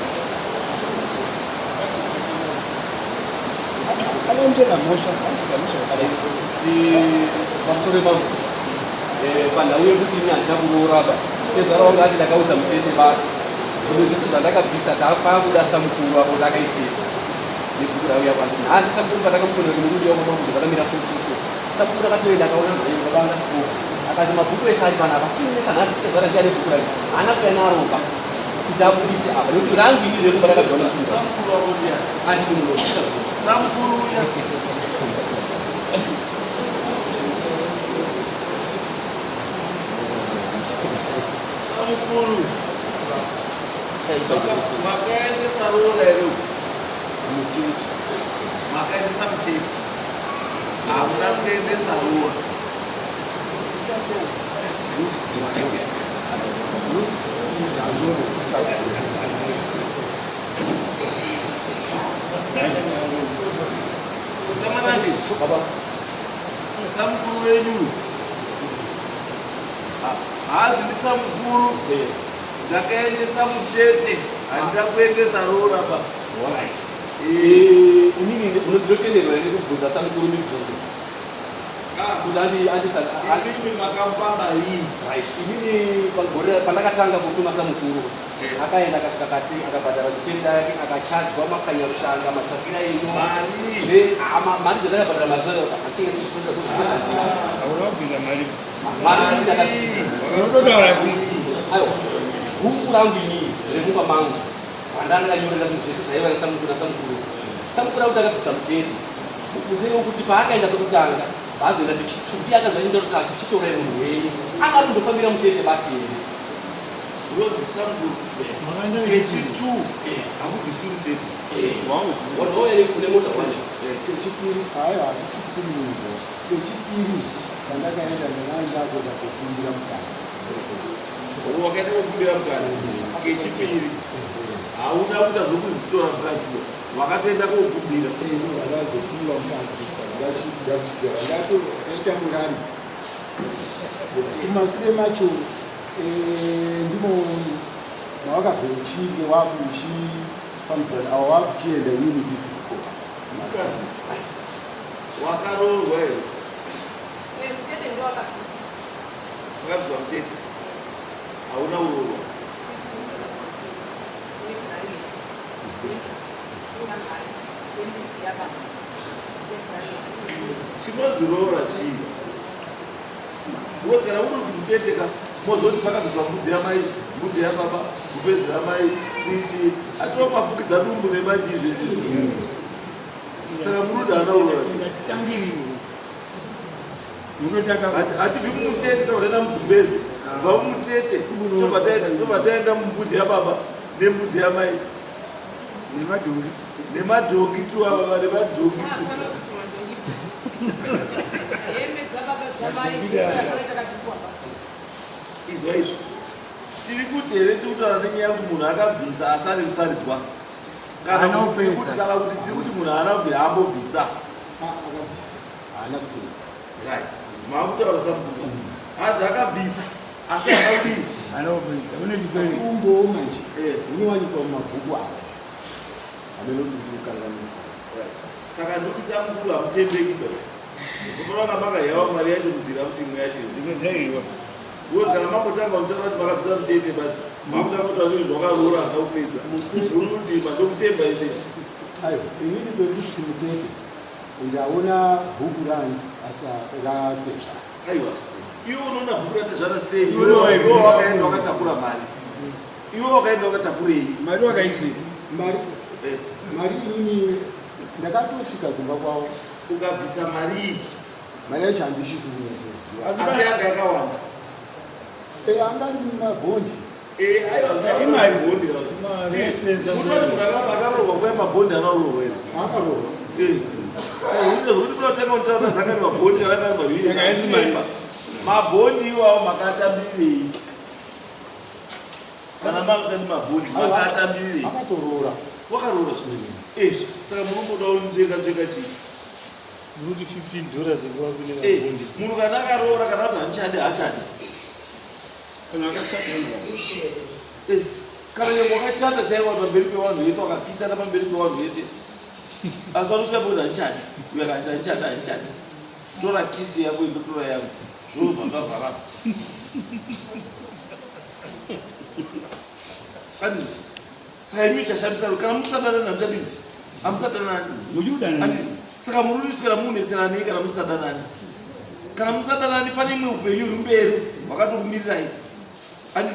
Anomutera mhosva anosvika mhosva yakadai. Pamusoro pambo panhau yekuti ini handina kuroora ba tezvara wangu ati ndakaudza mutete basi zvimwe zvese zvandakabvisa pakuda samukuru apo ndakaiseka nebhuku rauya kwandiri nhasi samukuru pandakamufonera kuti murudiwa kwamabudo vakamira so so so samukuru akatoenda akaona mhai baba anga sipo akazi mabhuku ese ari panapa asi chinonetsa nhasi tezvara ndiane bhuku rake haana kuya naroba kuti abudise apa nekuti rangu ini rekumba rakabva nokuda Samukuru wako ndiani? andidi munobvisa Samukuru uya. Samukuru. Makaendesa roora here uku? mutete. Makaendesa mutete. Hamuna kuendesa roora. Samanandi. Baba. Samukuru wenyu. Hanzi ndisamukuru. Ndakaendesa mutete. Handina kuendesa roora ba. Alright. Inini ndinotenderwa here kubvunza samukuru mibvunzo? Kuti Imimi makamupa marii. Right. Inini pagore pandakatanga kutuma samukuru Akaenda akasvika kati akabhadhara zitenda yake, akachajwa makanyarushanga matsvakira ino. Mari. Mari dzandakabhadhara mazuva atingesizvitoda. Hauna kubvisa mari. Mari ndakabvisa. Unototaura kuti Aiwa, bhuku rangu inini remumba mangu randanga ndakanyorera zvinhu zvese zvaiva nasamukuru nasamukuru samukuru akuti akabvisa mutete. Mubvunzeiwo kuti paakaenda pekutanga, paazoenda pechitsvuku, iye akazoenda kuti asi chitorai munhu wenyu anga ari kundofambira mutete basi here? Rozi samukuru, kechi2 hakubviswi mutete. Wauya kune mota wacho. Kechipiri, aiwa, handisi kumunzwa. Kechipiri pandakaenda, ndakanga ndakuenda kokumbira mukadzi. Wakaenda kokumbira mukadzi kechipiri, hauna kuita zvokuzitora mukadziwa, wakatoenda kokumbira. Ndakazopiwa mukadzi ndakuchigara, ndatoita murani. Kumasure macho ndimo mawakazochinge wakuchifambidzana ava wakuchienda inini ndisisiko. Musikana, wakaroorwa here? Mutete ndo wakabvisa. Wakabviswa mutete, hauna kuroorwa. Chinoziroora chii? Because kana uri kuti mutete ka, mozoti pakabviswa mbudzi yamai, mbudzi yababa, gupezi ramai, chii chii, atova mafukidza dumbu nemachii zvese. Saka muri kuti haana kuroora sei? Ngatitangiriwo munotanga. Hatibvi mumutete tobva mugumbezi, bva mumutete tobva taenda mumbudzi yababa nembudzi yamai. Nemadhongi. Nemadhongi tu, ava nemadhongi tu. Hapana kubviswa madhongi, hembe dzababa, dzamai, hapana chakabviswa. Izwa izvi, tiri kuti here, tiri kutaura nenyaya yekuti munhu akabvisa asari kusaridzwa, kana Haana kuti tiri kupedza. kuti, kana kuti tiri kuti munhu haana kubvira ambobvisa? Akabvisa, haana kupedza. Right, maakutaura samukuru, azi akabvisa asi haana kudii? Haana kupedza, une Asi chikwereti. umbowo manje hunowanikwa mumabhuku aya amenokukanganisa. Saka ndokuti samukuru hamutembeki ba, unoona nga makayawa mari yacho kudzira kuti imwe yacho. Dzimwe dzaiwa. Because kana mambotanga kutaura kuti makabvisa mutete basi, makutanga kutaura zvinhu zvakaroora, haana kupedza, uri kuti mandokutemba ise. Aiwa, inini kwekuti mutete ndaona bhuku rani asa ratezvara. Aiwa, iwe unoona bhuku ratezvara sei? Iwe Iwe waibvisa. wakaenda wakatakura mari, iwe wakaenda wakatakurei? Mari wakaisei? Mari, mari inini ndakatosvika kumba kwavo. Ukabvisa mari iyi? Mari yacho handisisi kunyatsoziva. Asi yanga yakawanda? Anga ari mabhondi. Aiwa, Imari. mabhondi. Mari yasenza. Unoti munhu akaroorwa kuya, mabhondi anaroorwa here? Akaroorwa. Zvokuti munotanga kutaura zangani mabhondi kana angari maviri. Saka haisi mari. Mabhondi iwawo makatambirei? Kana mausati mabhondi, makatambirei? Akatoroora. Wakaroora. Saka munomboda kunzvenga nzvenga chii? Munoti $15 ekuva kune mabhondisi. Munhu kana akaroora, kana kuti handichadi, hachadi. Kana akachata. Kana nyange wakachata chaiwa pamberi pevanhu vese, wakakisana pamberi pevanhu vese, asi vanosvika pekuti handichadi, uyo akati handichadi, handichadi, tora kisi yako, indotora yangu, zvoo zvandavharapa. Ani saka imi chashamisa, kana musadanani, hamuchadini, hamusadanani. Muchiudanana. Ani saka muri kuswera munetseranei kana musadanani? Kana musadanani, pane imwe upenyu huri mberi hwakatokumirirai. Ani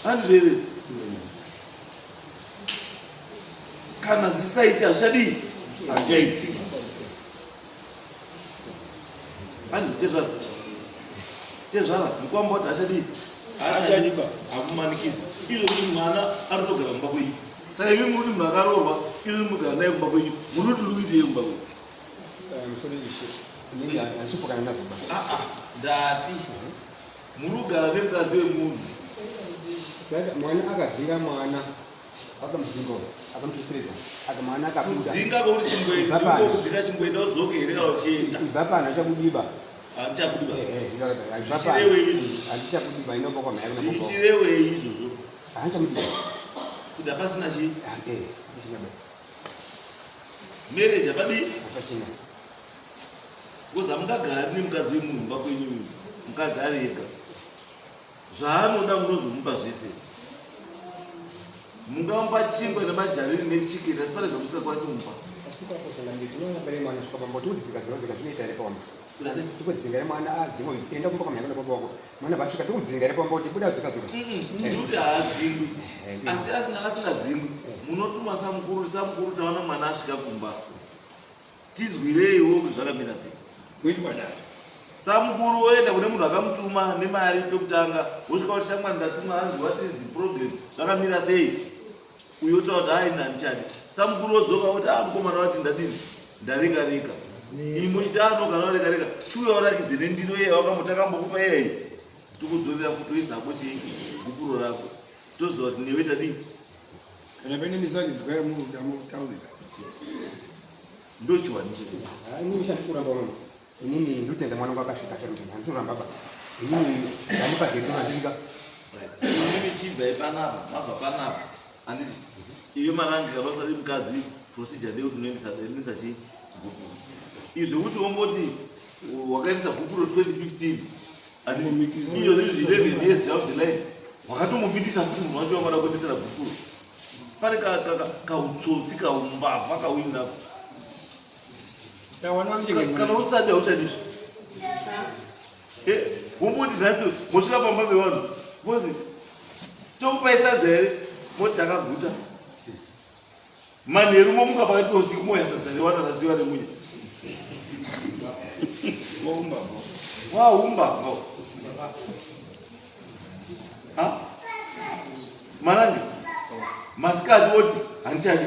handizvere, kana zvisaiti hazvichadii, hazvichaiti. Ani tezvara, tezvara, mukwamba kuti hachadii, hachadi, hakumanikidzi izvo kuti mwana arikutogara kumba kwenyu. Saka imi muri kuti munhu akaroorwa, izvo mugara naye kumba kwenyu, muri kuti uri kuitei kumba kwenyu? Musoro ishe, inenge handisipokana nazvo ba. Ah, ah, ndati muri kugara nemukadzi wemunhu. Saka mwana akadzinga, mwana akamudzinga, akamutetereza, aka mwana akabuda. Kudzinga kwekuti chimboenda, kudzinga chimboenda udzoke here kana uchienda? Ibva pano, achakudiba. Handichakudiba. Ibva pano. Zvichirevei izvozvo? Handichakudiba, inopa kwa mhaya kuna. Zvichirevei izvozvo? Handichamudiba. Kuti hapasina chii? Hapachina ba. Marriage hapadii? Hapachina. Because hamungagari nemukadzi wemunhu mumba kwenyu, mukadzi ari ega. Zvaanoda munozomupa zvese. Mungamupa chingwa nemajariri nechicken asi pane zvamusingakwanisi kumupa. Tikudzinga remwana adzingwa enda kumba kwamhanya kuna baba wako mwana vasvika tikudzinga repamba kuti buda dzoka dzoka Ndikuti haadzingwi. Asi asina asingadzingwi munotuma samukuru samukuru taona mwana asvika kumba. Tizwireiwo kuti zvakamira sei. Kuitwa dare. Samukuru oenda kune munhu akamutuma nemari pekutanga wosvika kuti shamwari ndatumwa hanzi what is the problem zvakamira sei uyo otaura kuti hayi handichadi samukuru wodzoka woti ah mukomana wati ndadini ndareka reka imi muchiti ah no kana wareka reka chiuya urakidze nendiro iye wakambotakambokupa iyeyi tikudzorera kuti uizako chii gupuro rako toziva kuti newe tadii Kana pane misaridzwa yamunoda mutaurira. Ndochiwani chete. Ah, ini ndishandisi kuramba unono. Inini ndotenda mwana wangu akasvika chero kuti handisi kuramba ba. Inini ndandipa geto handika. Inini chibvai panapa, mabva panapa. Handiti iyo marangi kana usati mukadzi procedure ndeyekuti unoendesa endesa chii gupuro. Izvo kuti womboti wakaendesa gupuro 2015 handiti iyo zviri 11 years down the line wakatomubitisa futi munhu wacho wamada kuendesera gupuro. Pane kautsotsi kaumbavha kauinako. Kana usati hauchadizve. Eh, womboti nhasi mosvika pamba pevanhu mozi tokupai sadza here moti takaguta manheru momuka pakati peusiku moya sadza rewana rasiwa nemunya waumbavha marange masikati woti handichadi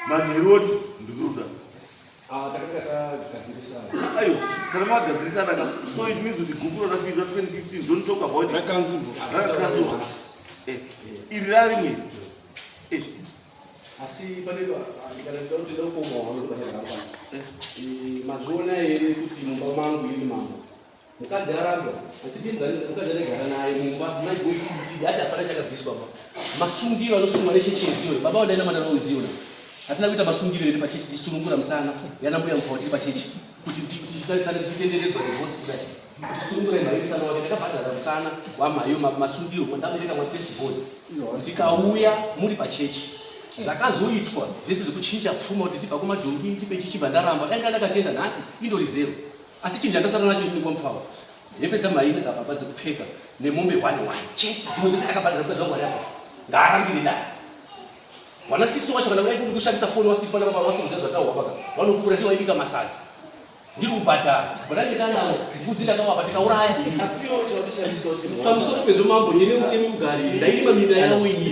manheru woti ndikuruda Ah, takanga tagadzirisana. Ayo, kana magadzirisana ka. So it means kuti gupuro rakuitwa 2015 don't talk about it. Rakanzurwa. Rakanzurwa. Eh, iri rarimwe. Eh. Asi pane kana ndida kuti ndida kukomawo vanoda pasi. Eh, mazviona here kuti mumba mangu iri mambo Mukadzi aramba achiti mukadzi anegara naye mumba maigoititi ati hapana chakabviswa pa masungiro anosungwa nechechi yeziyo baba vandaenda mandana weziyo na hatina kuita masungiro here pachechi tichisunungura musana yana mbuya mufawa tiri pachechi kuti tichitarisana tichitenderedzwa nevosi kudai kuti sunungurai mhai musana wake ndakabhadhara musana wamhayo masungiro kwandabereka mwafirst born ndikauya muri pachechi zvakazoitwa zvese zvekuchinja pfuma kuti tibva kumadhongi tipe chichibva ndaramba dai ndandakatenda nhasi indori zero Asi chinhu chandasara nacho ini kwaMupfawa hembe dzamai nedzababa dzekupfeka nemombe one one chete. Zvimwe zvese akabhadhara mukadzi wangu ari apa ngaarambire dare. Wana sisi wacho kana kudai kuri kushandisa foni wasiri pana baba wasiri kuziva zvataurwa paka vanokura ndivo vaibika masadza ndiri kubhadhara vanandikanavo mbudzi ndakavapa tikauraya. Pamusoro pezvo mambo ndine utemi mugariri ndairima minda yavo ini.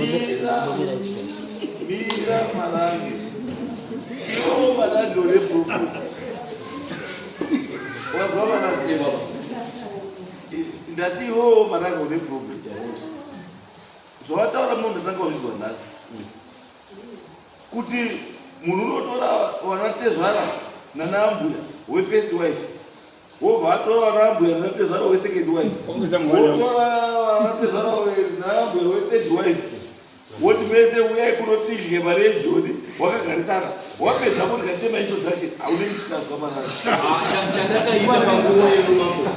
Mira marange. Iwo marange une bhuku. Wazwa marange baba. Ndati iwo marange une problem chaoti. Zvawataura munhu ndatanga kuzvizwa nhasi. Kuti munhu unotora vanatezvara nana ambuya wefirst wife wobva atora vana ambuya nanatezvara wesecond wife wotora vanatezvara nana ambuya wethird wife woti mese uyai kuno tidye mari yejoni wakagarisana wapedza kudya tema introduction haune misikazwa manaa ah, chandakaita panguva iyo mambo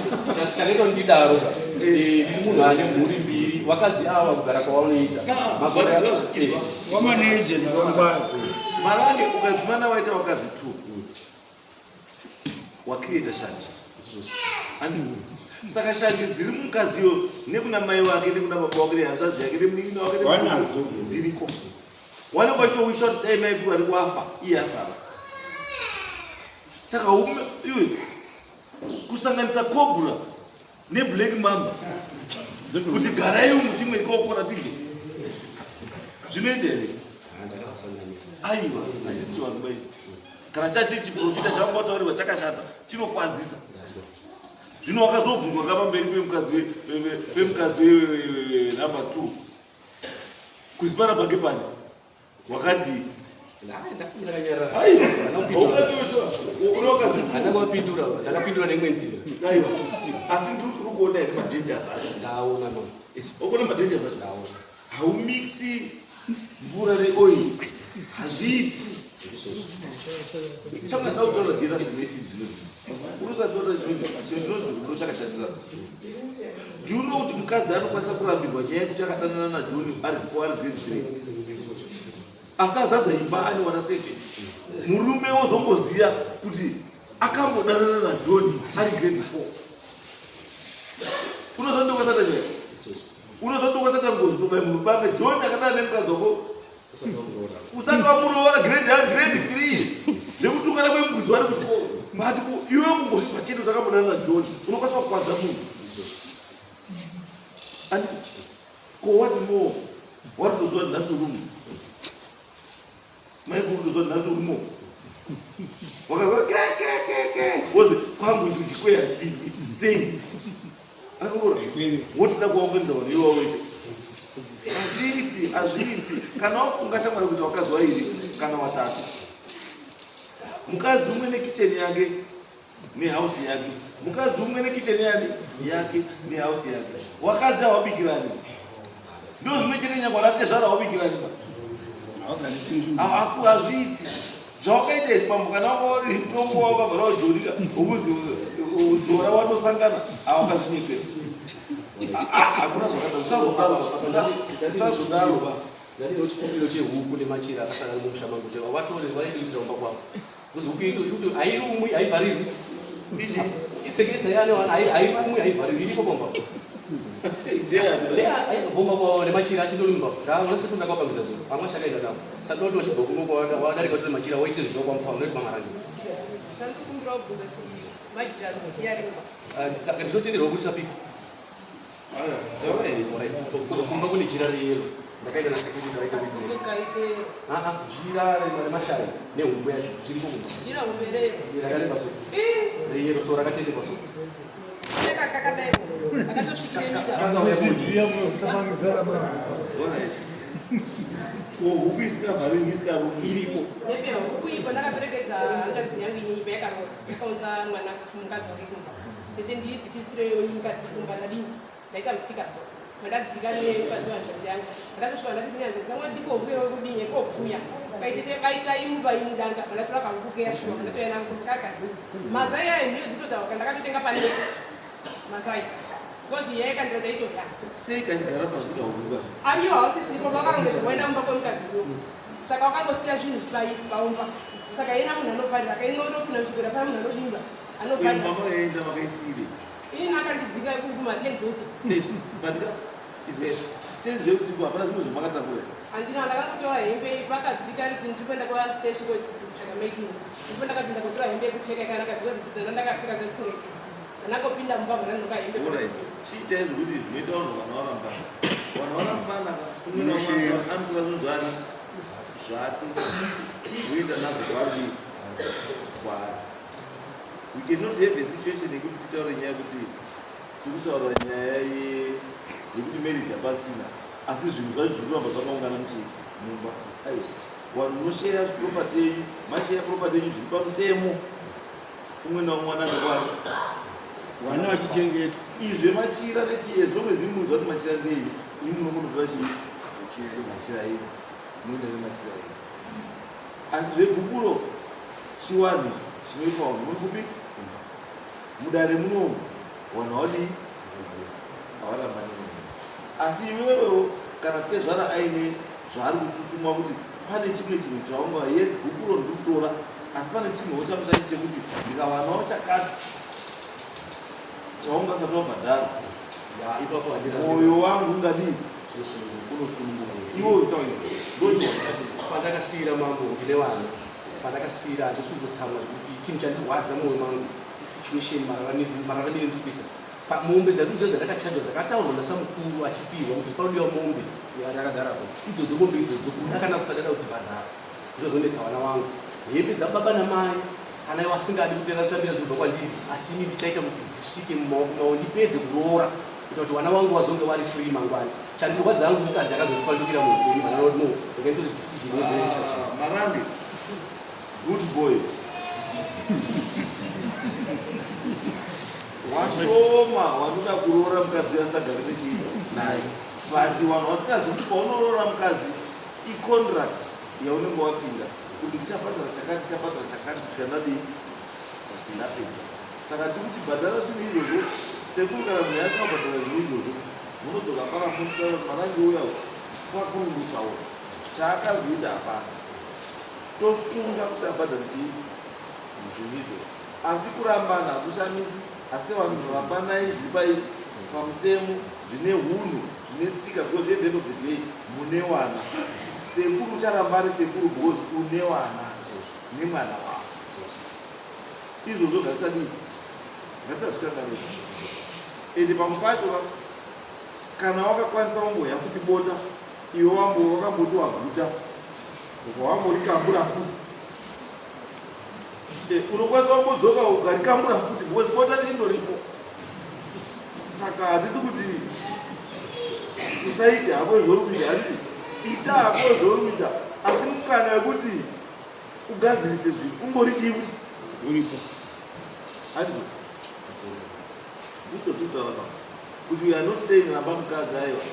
chakaita kuti ndidaro eh, ndiri munhu ane mhuri mbiri vakadzi ava kugara kwavanoita ah, eh. wamaneje marange ukadzimana waita vakadzi two wacreata shanje handi saka shanje dziri mukadzi iyo nekuna mai wake nekuna baba wake nehanzvadzi yake nemunin'ina wake Wanadzo. dziriko wanenge wachitowisha kuti dai mai kuru ari wafa iye asara saka ume iwe kusanganisa cobra neblack mamba kuti garai umu chimwe ikoko tidye zvinoita here aiwa hachisi chivanhu bai kana chachi chiprofita chavanga wataurirwa chakashata chinokwadzisa zvino wakazobvunzwa ka pamberi pemukadzi pemukadzi number 2 kuzipana pake pani wakati Ndakapindura, ndakapindura neimwe nzira. Aiwa. Asi ndiri kuona here madangers acho? Ndaona mama. Ukuona madangers acho? Ndaona. Haumixi mvura neoil. Hazviiti. Changada kutaura jera zimeti zvino. Unosataura chino chino chakashatira. Do you know kuti mukadzi anokwanisa kurambirwa nyaya yekuti akadanana naJohn ari 4 ari grade 3? Asi azadza imba ane wana 7. Murume wozongoziya kuti akambodanana naJohn ari grade 4. Unozondokasata chai? Unozondokasata ngozi kutobai munhu banga John akadana nemukadzi wako usati wamuroora grade grade 3 zvekutukana kwembudzi wari kuchikoro but iwe kungozvizwa chete kuti akambodana naJohn unokwanisa kukwadza munhu and ko what more waritoziva nhasi urumu maikuru toziva nhasi urumo wakazwa kekekeke wozi kwangu ichi chikweya chizwi sei akaora wotoda kuwaunganidza vanhu iwawo wese hazviiti hazviiti kana wafunga shamwari kuti wakadzi wairi kana watatu mukadzi umwe nekicheni yake nehausi yake mukadzi umwe nekicheni yani yake nehausi yake wakadzi hawabikirani ndo zvimwe chete nyangwe anatezvara hawabikirani ba hazviiti zvawakaita izvi pambo kana wanga mutongo wakavhara wajorika ukuzi zora watosangana awakazinyepera hakuna zvakadaro usazodaro usazodaro ba ndadino chikumbiro chehuku nemachira akasangana mumusha mangu kuti vatore vaende kuitira kumba kwavo because huku ito hairumwi haivharirwi itseketse yani hairumwi haivharirwi iriko pomba bomba kwa nemachira achindorumba ndaona ndakapangidza zuro amwe achakaenda navo saka kuti wachibva kuno wadarika kuti machira waite zvino kwamufana unoiti mamarangi ndinotenderwa kubudisa piki kumba kune jira reyero ndakaita nasekuru ndaita witness jira remashaya nehombe yacho zviriko kumba rakareba so reyero so rakatendekwa so Huku isingavharirwi isikarumwi iripo. Huku ipo ndakaperekedza hanzvadzi yangu ini yakaroora yakaunza mwana mukadzi wake kumba. Tete ndiidzikisire mukadzi kumba ndadini ndaita musikazwa mandadzika nemukadzi wehanzvadzi yangu ndakatosvika ndati kune hanzvadzi yangu ndipo huku yewe kudini yekopfuya kaitete kaita imba imudanga mandatora kahuku keya shuwa mandatouya nako kakadini mazai ayo ndiyo dzitotaura ndakatotenga panext mazai because iye kandira taitodya sei kachigara panzi kahuku kacho aiwa hausisiripo vakarongedzwa waenda mumba kwemukadzi uyo saka wakangosiya zvinhu paumba saka yena munhu anofarira kainonopinda muchigwera paya munhu anodimba anofarira mama yaenda makaisire ini akandidzika kuma-10 dzose but izwe 10 dzeusiku hapana zvimwe zvamakatakura handina ndakangotora hembe vakadzika kuti ndiri kuenda kwasteshi kotsvaga maitini ndipo ndakapinda kutora hembe yekupfeka yakanaka because dzana ndakapfeka dzasingeti ndakopinda mumba mwana ndoka hembe Alright. Chii chaizvo kuti zvinoita vanhu vana varambana vanhu varambana umwe naumwe anotora zvinhu zvani zvake voita nazvo kwaari kwaari we cannot have a situation yekuti titaure nyaya yekuti tiri kutaura nyaya yekuti marriage hapasina asi zvinhu zvacho zviri kuramba zvakaungana muchii mumba aiwa vanhu munosheya property yenyu masheya property yenyu zviri pamutemo umwe naumwe wanange kwake vana vachichengetwa izve machira nechiye zvinomwedzi muudza kuti machira ndei imi munongonotora chii machira enyu munoenda nemachira enyu asi zvegupuro chiwanhu izvo chinoitwa vanhu muri kupi mudare munomu vanhu hawadii havarambani asi iwewewo kana tezvara aine zvaari kutsutsumwa kuti pane chimwe chinhu chaunga yes gupuro ndiri kutora asi pane chinhuwo changu chacho chekuti ndikawanawo chakati chaungasati wabhadhara mwoyo wangu ungadii unosununguka iwe utaura ndochiwana chacho pandakasiyira mambo ndine vana pandakasiyira handisi kutsamwa zvekuti chinhu chandirwadza mwoyo mangu isituation mararamire ndiri kuita mombe dzandikuziva dzandakachajwa dzakataurwa nasamukuru achipihwa kuti panodiwa mombe yakagarapo idzodzo mombe idzodzo kuda kana kusadada kudzibhadhara zvinozonetsa vana vangu hembe dzababa namai kana iwo asingadi kutenga kutambira dzobva kwandiri asi ini ndichaita kuti dzisvike mumaoko mavo ndipedze kuroora kuita kuti vana vangu vazonge vari free mangwani chandirwadza hangu mukadzi akazondipandukira muupenyu vana no ndakaitoti decision yechacho Marange good boy washoma wanoda kuroora mukadzi asagari nechii naye but vanhu vasingazivi kuti paunoroora mukadzi icontract. yaunenge wapinda kuti ndichabhadhara chakati, ndichabhadhara chakati kusvika ndadii, ndapedza. Saka tikuti bhadhara zvinhu izvozvo sekuru. Kana munhu asina kubhadhara zvinhu izvozvo, munodzoka pana munotaura kuti Marange uya kwakurungutsawo chaakazoita hapana, tosunga kuti abhadhare chii, zvinhu izvozvo. Asi kurambana hakushamisi, asi vanhu rambanai zviri pai pamutemo, zvine hunhu, zvine tsika, because at the end of the day mune wana. Sekuru ucharamba ari sekuru because une wana nemwana wako. Izvozvo ngatisadii, ngatisazvikanganisa. Ende pamwe pacho kana wakakwanisa wamboya futi bota, iwe wambo wakamboti waguta, ubva wamborikambura futi, unokwanisa wambodzoka ukarikambura futi because bota rindoripo. Saka hatisi kuti usaite hako zvauri kuita, hatisi, ita hako zvauri kuita, asi mukana wekuti ugadzirise zvinhu ungori chii futi? Uripo. Handizvo ndizvo tinotaura pa kuti we are not saying ramba mukadzi. Aiwa,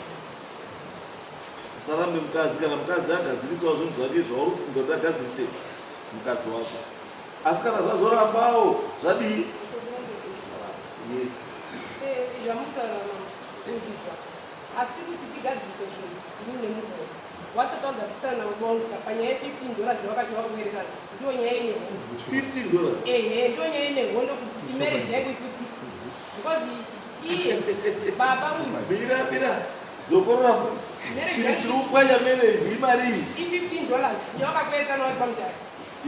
usarambe mukadzi. Kana mukadzi agadzirisawo zvinhu zvake zvauri kufunga kuti agadzirise, mukadzi wako. Asi kana zvazorambawo, zvadii? Yes. Zvamutaura mama, asi kuti tigadzirise zvinhu ini nemuvhuro wasati wagadzisana nabonga panyaya ye15 dollars wakati wakuberekana, ndiyo nyaya ine hondo. $15? Ehe, ndiyo nyaya ine hondo kuti marriage yangu ikutsika, because iye baba uyu Mira, mira, dzokorora futi. Chiri chiri kupwanya marriage imari iyi? I15 dollars yawakakweretana wari pamutare.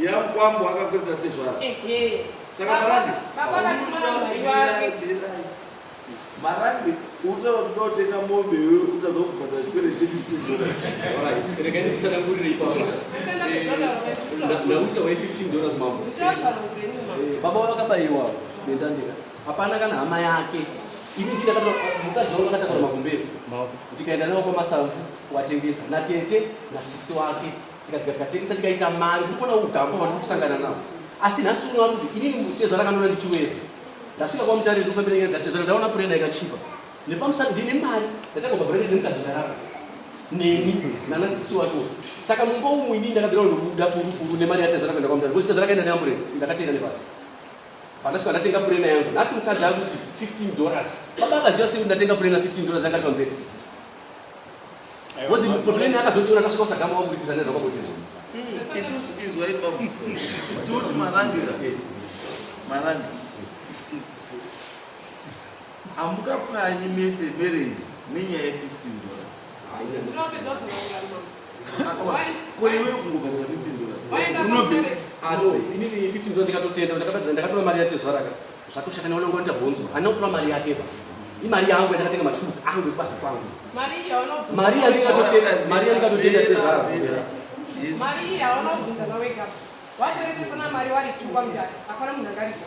Yamukwambo akakwereta tezvara? Ehe. Saka Marange, Baba akatumana mwari wake. Marange, utaura kuti unotenga mombe iwewe utadza kubhadhara chikwereti che15 dollars. Alright, regai ndikutsanangurire ipapo. Nauta wai15 dollars, mambo. Baba vakabayiwa nendandika, hapana kana hama yake. Ini ndinakatora mukadzi wangu akatakura magumbezi, ndikaenda nawo kwamasamvu kuwatengesa natete nasisi wake, tikadzika tikatengesa, tikaita mari. Kuri kuona ugamba hwandiri kusangana nawo. Asi nhasi uno ari kuti inini tezvara akandiona ndichiweza. Ndasvika kwaMutare, ndikufambira nyaya dzatezvara, ndaona purena ikachipa nepamusana. Ndine mari ndatanga kubhadhara nemukadzi ukarara neni nanasisi wake. Saka mumba umu inini ndakabvira kundobuda purupuru nemari yatezvara kuenda kwaMutare, because tezvara akaenda neamburenzi, ndakatenda nepasi. Pandasvika ndatenga purena yangu. Nhasi mukadzi akuti 15 dollars. Baba akaziva sei kuti ndatenga purena 15 dollars? Angati pamveri because purena akazotiona tasvika kusagamba wakuripisa nenda kwabotera. Isusu izwai babu, tiuti Marangira, Marangi, hamukapwanyi mese marriage nenyaya ye15 dollars. Ko iwe kungobhadhara 15 dollars? Ano inini 15 dollars ndikatotenda, ndakabhadhara, ndakatora mari yatezvaraka. Zvatoshata neona nguva ndabvonzwa handina kutora mari yake pa imari yangu yandakatenga matools angu ekubasa kwangu. Mari yandingatotenda, mari yandingatotenda tezvara. Mari iyi hauna kubvunza nawega, watoretesana mari wari two kwamutare, hapana munhu angaripo.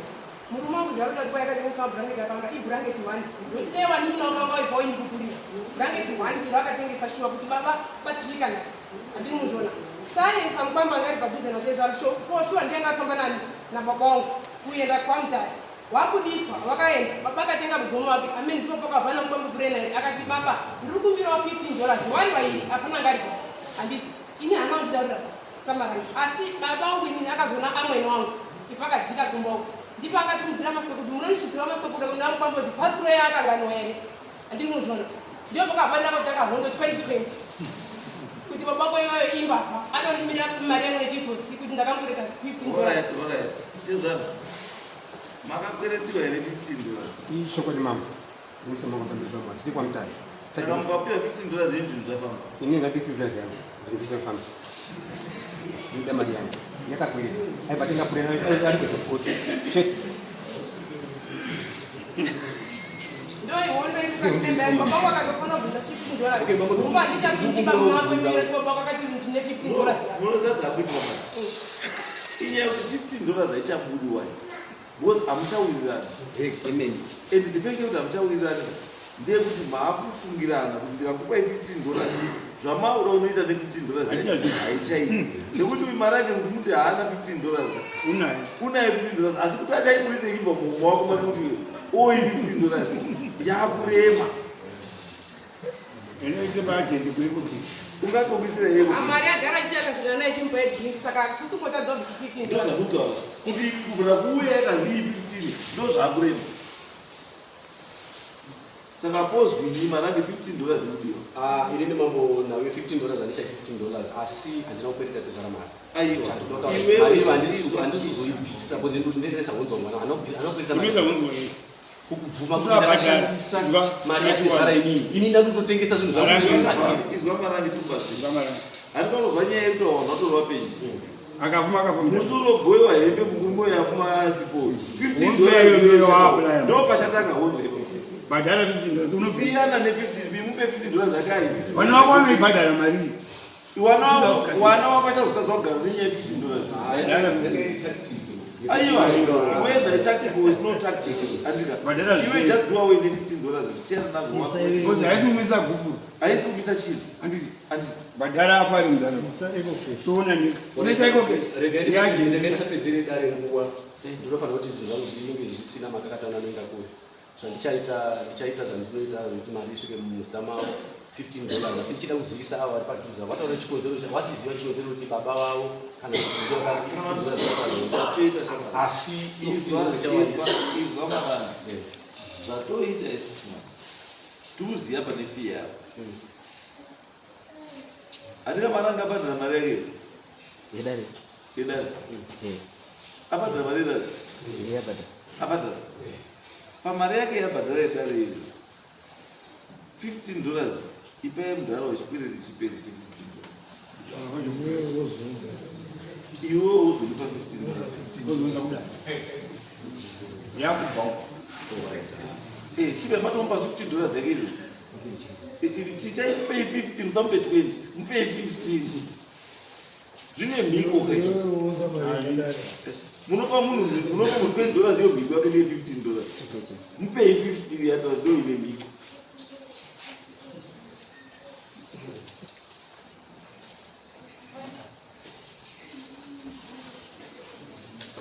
Murume wangu ndauta kuti kwayakatengesa mabhurangeti akanga ibhurangeti one, ndokuti dai wanina wakanga waipa waindipupurira bhurangeti one iro akatengesa shuwa kuti baba batsirikana. Handiri muzvona sayensa mukwamba anga ari padhuze natezvara for sure, ndiye anga afamba nani nababa wangu kuenda kwamutare. Wabuditswa wakaenda, baba akatenga mugomo wake amene. Ndipo pakabva namukwambo kurena akati, "Baba, ndiri kumbirawo 15 dollars." Wari vairi, hapana angaripo. Handiti ini hana kunditaurira samarani, asi baba wangu inini akazoona amwene wangu ipakadzika kumba uko, ndipo akatumidzira masoko kuti munondichidzira masoko kuna mukwambo kuti pasuro yaakanganwa here. Handiri muzvona, ndipo pakabva ndakotaka hondo 2020 kuti baba wako ivayo imbavha, atondimirira mari yangu nechitsotsi kuti ndakambureta 15 dollars. Alright, alright. Tezvara makakweretiwa here 15 dollars? Ichokwadi mambo, tiri kwaMutare. Saka mukapiwa 15 dollars ini zvinhu zvafamba? Ini ngati 15 dollars yangu zvinhu zvafamba. Ndida mari yangu yakakwereta, aibva tenga purena ari kuzofuti chete. Ndoihondo ikukatemba baba wangu akatofana kubvunza 15 dollars. Mungu handichasungi baba wangu baba wako akati ndine 15 dollars. Munoziva zvakuitwa mani? Inyaya yekuti 15 dollars haichabudiwa because hamuchawirirani. Amen. And the fact yekuti hamuchawirirani ndeyekuti maakufungirana kuti ndikakupai 15 dollars, zvamaura unoita ne15 dollars haichaiti, nekuti uyu mari ake kuti haana 15 dollars. Unayo. Unaye 15 dollars, asi kuti achaibudise ichibva muhomwe wako make kuti oi 15 dollars yakurema. Inoite paagent kuekubhiki. Ungatobisira yeko. Mari agara achiita akasina. mwana ichimupa yedrink saka kusingotadza kubvisa 15 dollars. Ndozvakutaura kuti kubvira kuuya yakazi 15 ndozvakurema. Saka pozwini marange 15 dollars iridiwa. Ah, inini mambo nawe 15 dollars andisha 15 dollars asi handina kukwereta tezvara mari. Aiwa. Mari handisizoibvisa because ndinoendesa hunzwa mwana anokwereta mari. Unoita hunzwa yei? Kukubvuma kuti ndakashandisa mari yatezvara inini. Ini ndakutotengesa zvinhu zvangu kuti ndibatsire. Izwa marange tikubatsire. Izwa marange. Handipano nyaya yekuti vanhu vatorwa penyu. Akafuma akafuma. Musi unogoiwa hembe murume uyo afuma asipo. 15 Honzo dollars iyo ndiyo inoita. waapply. Ndo pachatanga honzo ipapo. Bhadhara 15 dollars. Unobvisa. Siyana ne 15 mupe 15 dollars akai. Vana vako vanoibhadhara mari iyi. Wana wana wako achazotadza kugara nenyaya ye 15 dollars. Aiwa, whether tactical is not tactical. Andika. Bhadhara Iwe zvipenyu. just do away ne 15 dollars. Siyana nazvo wako. Because haisi kumisa gupuro. Haisi kumisa chinhu. Handiti. Handiti. Bhadhara afa ari mudhara. Toona next. Unoita iko cash. Regai ndisapedzere dare nguva. Ndinofanira kuti zvinhu zvangu zvinge zvisina makakatana anoenda kure. Zvandichaita ndichaita zvandinoita kuti mari isvike muzita mavo 15 dollars asi ndichida kuzivisa avo vari padhuze avo vataura chikonzero vachiziva chikonzero kuti baba vavo kana kuti ndivo vaka 15 dollars vakazoita. Zvatoita shamwari. Asi 15 dollars ndichawaisa. Izwa mabana. Zvatoita isusu manje. Tikuziva pane fee yavo. Handina mari anga abhadhara mari yake. Yedare. Yedare. Abhadhara mari yedare. Yabhadhara. Abhadhara. Pamari yake yabhadhara yedare iyo. 15 dollars ipai mudhara wechikwereti chipedzi che 15 dollars. Iwe wozondipa 15 dollars. Wozonza kudai. Yakubva uko. Eh, chibe matomupa 15 dollars yake iyo. Chichai mupei 15 musamupe 20 mupei 15. Zvine mhiko kacho. Munopa munhu munopa munhu 20 dollars iyo mhiko yake ndeye 15 dollars. Mupei 15 yacho ndo ine mhiko.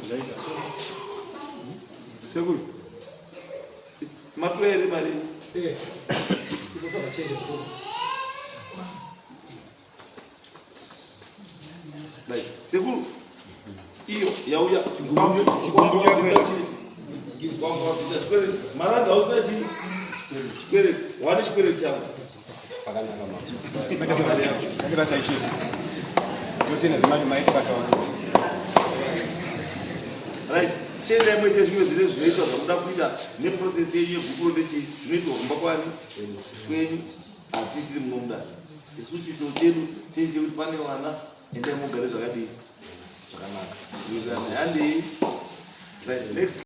Zvaita. Sekuru. Mapiwa here mari? Eh. Dai, sekuru. Iyo yauya. Chigumbu chako. Wabvisa chikwereti. Maranga hausina chii? Chikwereti. Wane chikwereti changu. Pakanaka mama. Maita basa ishe. Ndinotenda zvemari maita basa wangu. Right. Chiendai muite zvimwe zvine zvinoitwa zvamuda kuita neprocess yenyu yegupuro nechii zvinoitwa kumba kwani kwenyu hatitiri muno mudare. Isu chishuwo chedu chei chekuti pane vana endai mugare zvakadii zvakanaka. Handei. Right. Next.